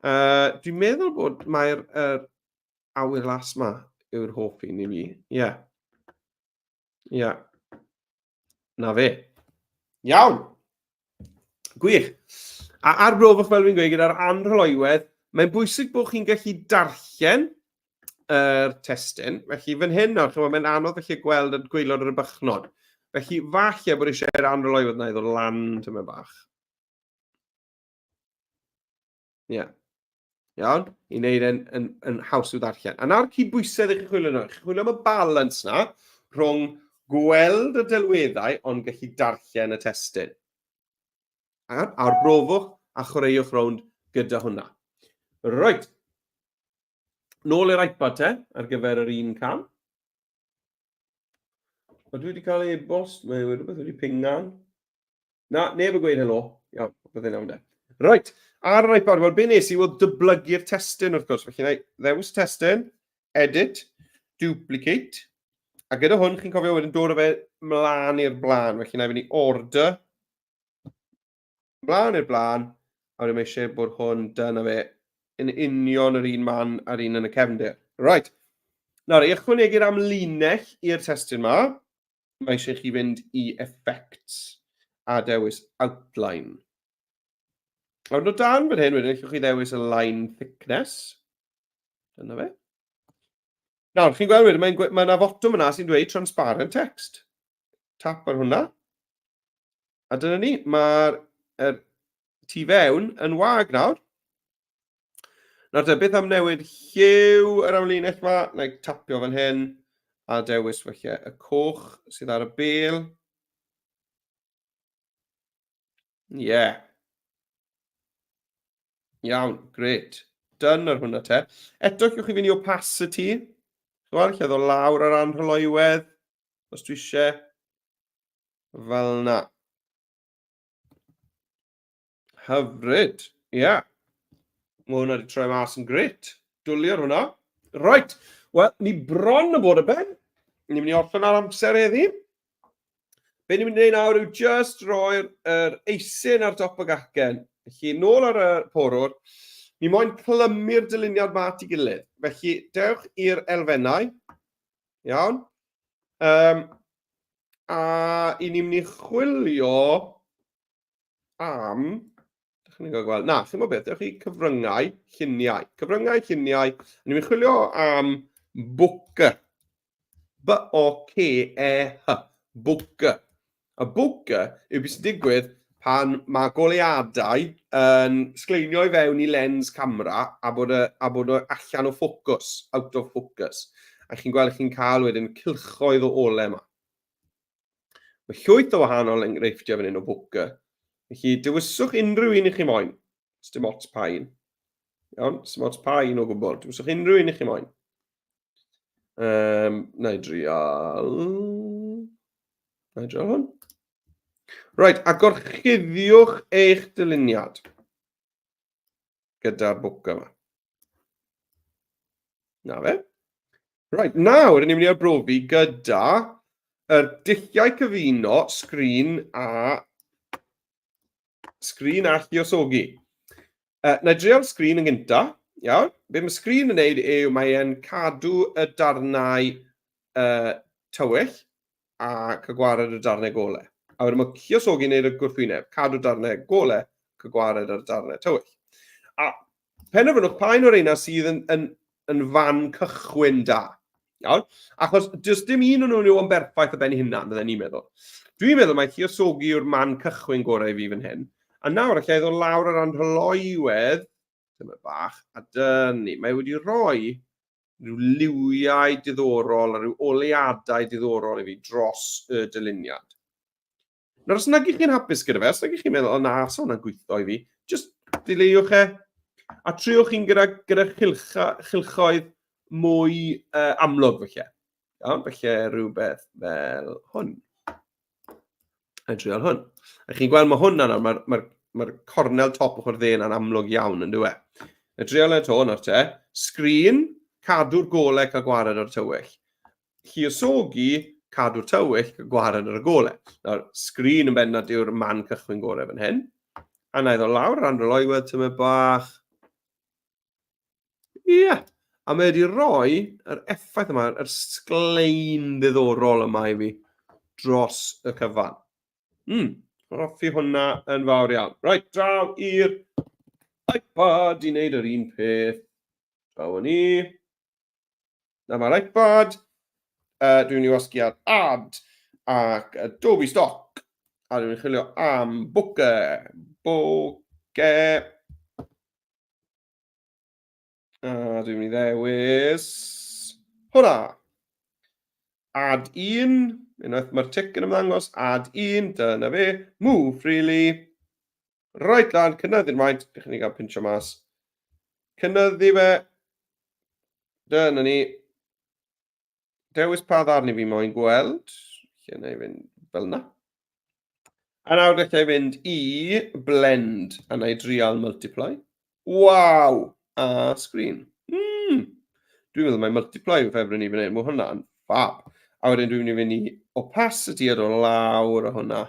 Dwi'n meddwl bod mae'r awyr las ma yw'r hoff un i fi. Ie. Yeah. Ie. Yeah. Na fe. Iawn. Gwych. A arbrofwch, fel fi'n gweud, gyda'r anrhyloywedd, mae'n bwysig bod chi'n gallu darllen yr testun. Felly fan hyn nawr, chymod, mae'n anodd felly gweld y gwaelod yr y bychnod. Felly falle bod eisiau'r anrhyloywedd na i ddod lan tymed bach. Ie. Yeah. Iawn? I wneud e'n yn, yn haws i'w ddarllen. A nawr cydbwysedd i chi chwilio nhw. Chi'n chwilio am y balance na rhwng gweld y delweddau ond gallu darllen y testun. A arbrofwch a chwaraewch rownd gyda hwnna. Reit. Nôl i'r iPad te, ar gyfer yr un cam. O, dwi wedi cael e-bost, mae rhywbeth wedi pingan. Na, neb yn gweud helo. Iawn, popeth yn iawn de. Reit, ar yr iPad, wel, be nes i oedd dyblygu'r testun, wrth gwrs. Felly, na i ddewis testun, edit, duplicate, a gyda hwn, chi'n cofio wedyn dod o fe mlaen i'r blaen. Felly, na i fynd i order, mlaen i'r blaen, a wedyn mae eisiau bod hwn, dyna fe, yn union yr un man a'r un yn y cefndir. Right. Nawr, i ychwanegu'r amlinell i'r testun yma, mae eisiau chi fynd i Effects a dewis Outline. Nawr, o dan fan hyn wedyn, allwch chi ddewis y line thickness. Dyna fe. Nawr, chi'n gweld wedyn, mae'n mae yna fotwm yna sy'n dweud transparent text. Tap ar hwnna. A dyna ni, mae'r er, tu fewn yn wag nawr. Nawr te, beth am newid lliw yr amlinell yma? Na i tapio fan hyn a dewis falle y coch sydd ar y bel. Ie. Yeah. Iawn, gret. Done ar hwnna te. Eto, llwch chi fynd i opacity. Chwar, lle ddod lawr ar anrhyloywedd, os dwi eisiau. Fel na. Hyfryd. Ie. Yeah. Mae hwnna wedi troi mas yn gret. Dwli ar hwnna. Right. Wel, ni bron yn bod y ben. Ni'n mynd i orffen ar amser heddi. Be ni'n mynd i wneud nawr yw just roi'r er eisin ar dop y gacen. Felly, nôl ar y porwr, ni moyn clymu'r dyluniad ma at ei gilydd. Felly, dewch i'r elfennau. Iawn. Um, a i ni'n mynd i chwilio am... Dych chi'n gael gweld? Na, chi'n gwybod beth, dewch i cyfryngau lluniau. Cyfryngau lluniau. Ni'n mynd i chwilio am bwc. B-O-K-E-H. Bokeh. A bokeh yw beth sy'n digwydd pan mae goleuadau yn sgleinio i fewn i lens camera a bod, y, a bod o allan o ffocws, out of focus. A chi'n gweld chi'n cael wedyn cylchoedd o ole yma. Mae llwyth o wahanol enghreifftiau fan hyn o bokeh. Felly, dewiswch unrhyw un i chi moyn. Dim ots pa un. Iawn, dim ots pa un o gwbl. Dewiswch unrhyw un i chi moyn. Um, na i drial... Na i drial hwn. Right, a gorchuddiwch eich dyluniad gyda'r bwc yma. Na fe. Right, nawr, ni'n mynd i arbrofi gyda yr dulliau cyfuno sgrin a Sgrin a lluosogi. Uh, na i drial sgrin yn gynta. Iawn. Be mae sgrin yn neud yw mae e'n cadw y darnau uh, tywyll a cael gwared y darnau gole. A wedyn mae lluosogi'n neud y gwrthwyneb, cadw darnau gole, cael gwared ar y darnau tywyll. A penderfynwch pa un o'r reina sydd yn, yn, yn fan cychwyn da. Iawn? Achos does dim un o'n nhw yn berffaith o ben ei hunan, bydden ni'n meddwl. Dwi'n meddwl mai lluosogi yw'r man cychwyn gorau i fi fan hyn. A nawr allai ddod lawr ar anrhyloywedd, dyma bach, a dyni. Mae wedi rhoi rhyw liwiau diddorol a rhyw oleuadau diddorol i fi dros y dyluniad. Nawr, os nag ych chi'n hapus gyda fe, os nag ych chi'n meddwl, o na, sa hwnna'n gweithio i fi, just dileuwch e, a triwch chi'n gyda, gyda chylcha, chylchoedd mwy uh, amlwg, felly. Iawn, felly rhywbeth fel hwn. A drial hwn. A chi'n gweld mae hwn nawr, mae'r mae mae cornel top ochr dde yna'n amlwg iawn yn dywe. A drial e to nawr te. Sgrin, cadw'r golau cael gwared o'r tywyll. lluosogi, cadw'r tywyll, gwared ar y golau. Nawr, sgrin yn bendant yw'r man cychwyn gorau fan hyn. A na i ddod lawr ar ôl oiwedd tymed bach. Ie, yeah. A mae wedi rhoi yr effaith yma, yr sglein ddiddorol yma i fi dros y cyfan. Mm, hoffi hwnna yn fawr iawn. Right, draw i'r iPad i wneud yr un peth. Draw ni. Na mae'r iPad. Uh, dwi'n mynd i wasgu ar Add ac Adobe Stock. A dwi'n mynd i chwilio am Booker. Booker. A dwi'n mynd i ddewis hwnna. Add un. Unwaith mae'r tic yn ymddangos, add un, dyna fe. Move freely. Right lan, cynyddu'r maint. Bych chi'n gael pincho mas. Cynyddu fe. Dyna ni. Dewis pa ddarn i fi moyn gweld. Lle na i fynd fel yna. A nawr gallai fynd i blend a na i drial multiply. Waw! A screen. Mm. Dwi'n meddwl mai multiply yw ffefryn i fan hyn. Mae hwnna'n fab. A wedyn dwi'n mynd i fynd i opacity a dod lawr o hwnna.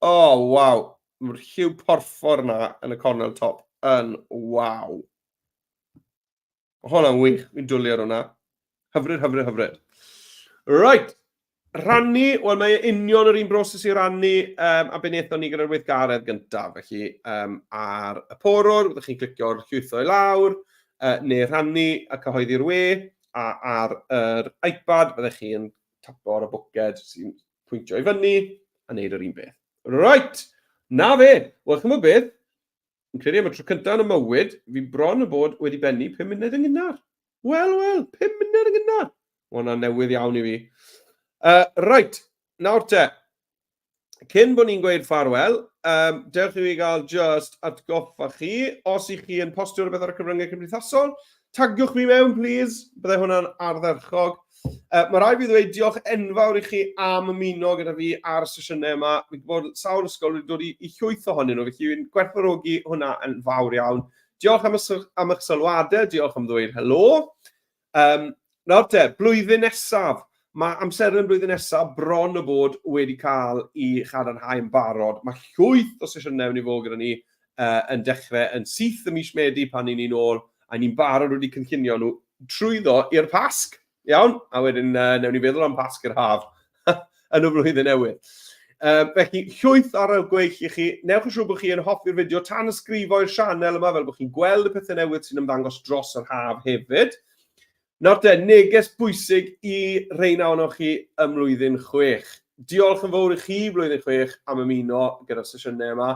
O, oh, waw. Mae'r lliw porffor yna yn y cornel top yn waw. Mae hwnna'n wych. Fi'n dwlu ar hwnna. Hyfryd, hyfryd, hyfryd. Right. Rhannu, wel mae e union yr un broses i rannu um, a be wnaethon ni gyda'r weithgaredd gyntaf. Felly um, ar y porwr, byddwch chi'n clicio'r llwytho i lawr, uh, neu rhannu a cyhoeddi'r we, a ar yr iPad byddwch chi'n tapo ar y bwced sy'n pwyntio i fyny a wneud yr un beth. Right, na fe. Wel, chymod beth? Yn credu am y tro cyntaf yn y mywyd, fi bron y bod wedi bennu 5 munud yn gynnar. Wel, wel, 5 munud yn gynnar. Mae hwnna'n newydd iawn i fi. Uh, right, nawr te. Cyn bod ni'n gweud ffarwel, um, dewch i fi gael just atgoffa chi, os i chi yn postio rhywbeth ar y cyfryngau cymdeithasol, tagiwch fi mewn, please. Byddai hwnna'n ardderchog. Uh, mae rhaid fi ddweud diolch enfawr i chi am ymuno gyda fi ar y sesiynau yma. Fi'n gwybod sawl ysgol wedi dod i, i llwyth ohonyn nhw, felly fi'n gwerthfawrogi hwnna yn fawr iawn. Diolch am, y, am eich sylwadau, diolch am ddweud helo. Um, nawr te, blwyddyn nesaf. Mae amserlen blwyddyn nesaf bron o bod wedi cael ei chadarnhau yn barod. Mae llwyth o sesiynau mynd i fod gyda ni yn dechrau yn syth ym mis Medi pan ni'n ni'n ôl, a ni'n barod wedi cynllunio nhw trwyddo i'r Pasg. Iawn? A wedyn newn ni feddwl am Pasg yr haf yn y flwyddyn newydd. Felly, llwyth ar y gweill i chi. Newch yn siŵr bod chi yn hoffi'r fideo, tan ysgrifo i'r sianel yma fel bod chi'n gweld y pethau newydd sy'n ymddangos dros yr haf hefyd. Nawr te, neges bwysig i reina ohonoch chi ym mlwyddyn chwech. Diolch yn fawr i chi, blwyddyn chwech, am ymuno gyda'r sesiynau yma.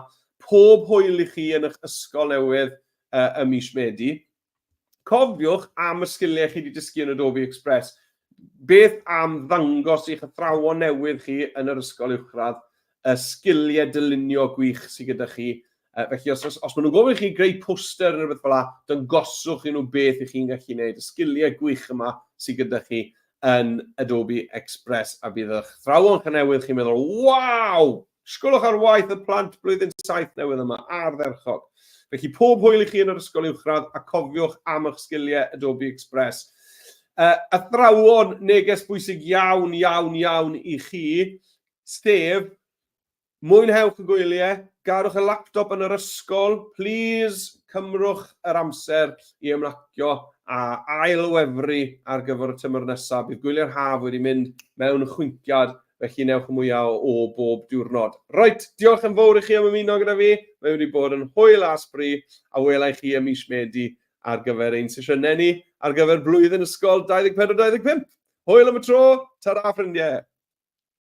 Pob hwyl i chi yn eich ysgol newydd ym mis Medi. Cofiwch am y sgiliau chi wedi dysgu yn Adobe Express. Beth am ddangos i'ch athrawon newydd chi yn yr ysgol uwchradd y sgiliau dylunio gwych sydd gyda chi? Felly, os, os, os maen nhw'n gofyn i chi greu poster neu rhywbeth fel la, dangoswch i nhw beth i chi'n gallu gwneud, y sgiliau gwych yma sydd gyda chi yn Adobe Express, a bydd eich athrawon chi newydd chi'n meddwl, waw! Sgwlwch ar waith y plant blwyddyn saith newydd yma, ardderchog. Felly pob hwyl i chi yn yr ysgol uwchradd a cofiwch am eich sgiliau Adobe Express. Athrawon, neges bwysig iawn, iawn, iawn i chi, sef Mwynhewch y gwyliau, gadwch y laptop yn yr ysgol, plîs cymrwch yr amser i ymlacio a ail-wefru ar gyfer y tymor nesaf. Bydd gwyliau'r haf wedi mynd mewn chwinciad, felly newch y mwyaf o bob diwrnod. Reit, diolch yn fawr i chi am ymuno gyda fi. Mae wedi bod yn hwyl a sbri, a wela i chi ym mis Medi ar gyfer ein sesiynau ni ar gyfer blwyddyn ysgol 24-25. Hwyl am y tro, ta-ra ffrindiau!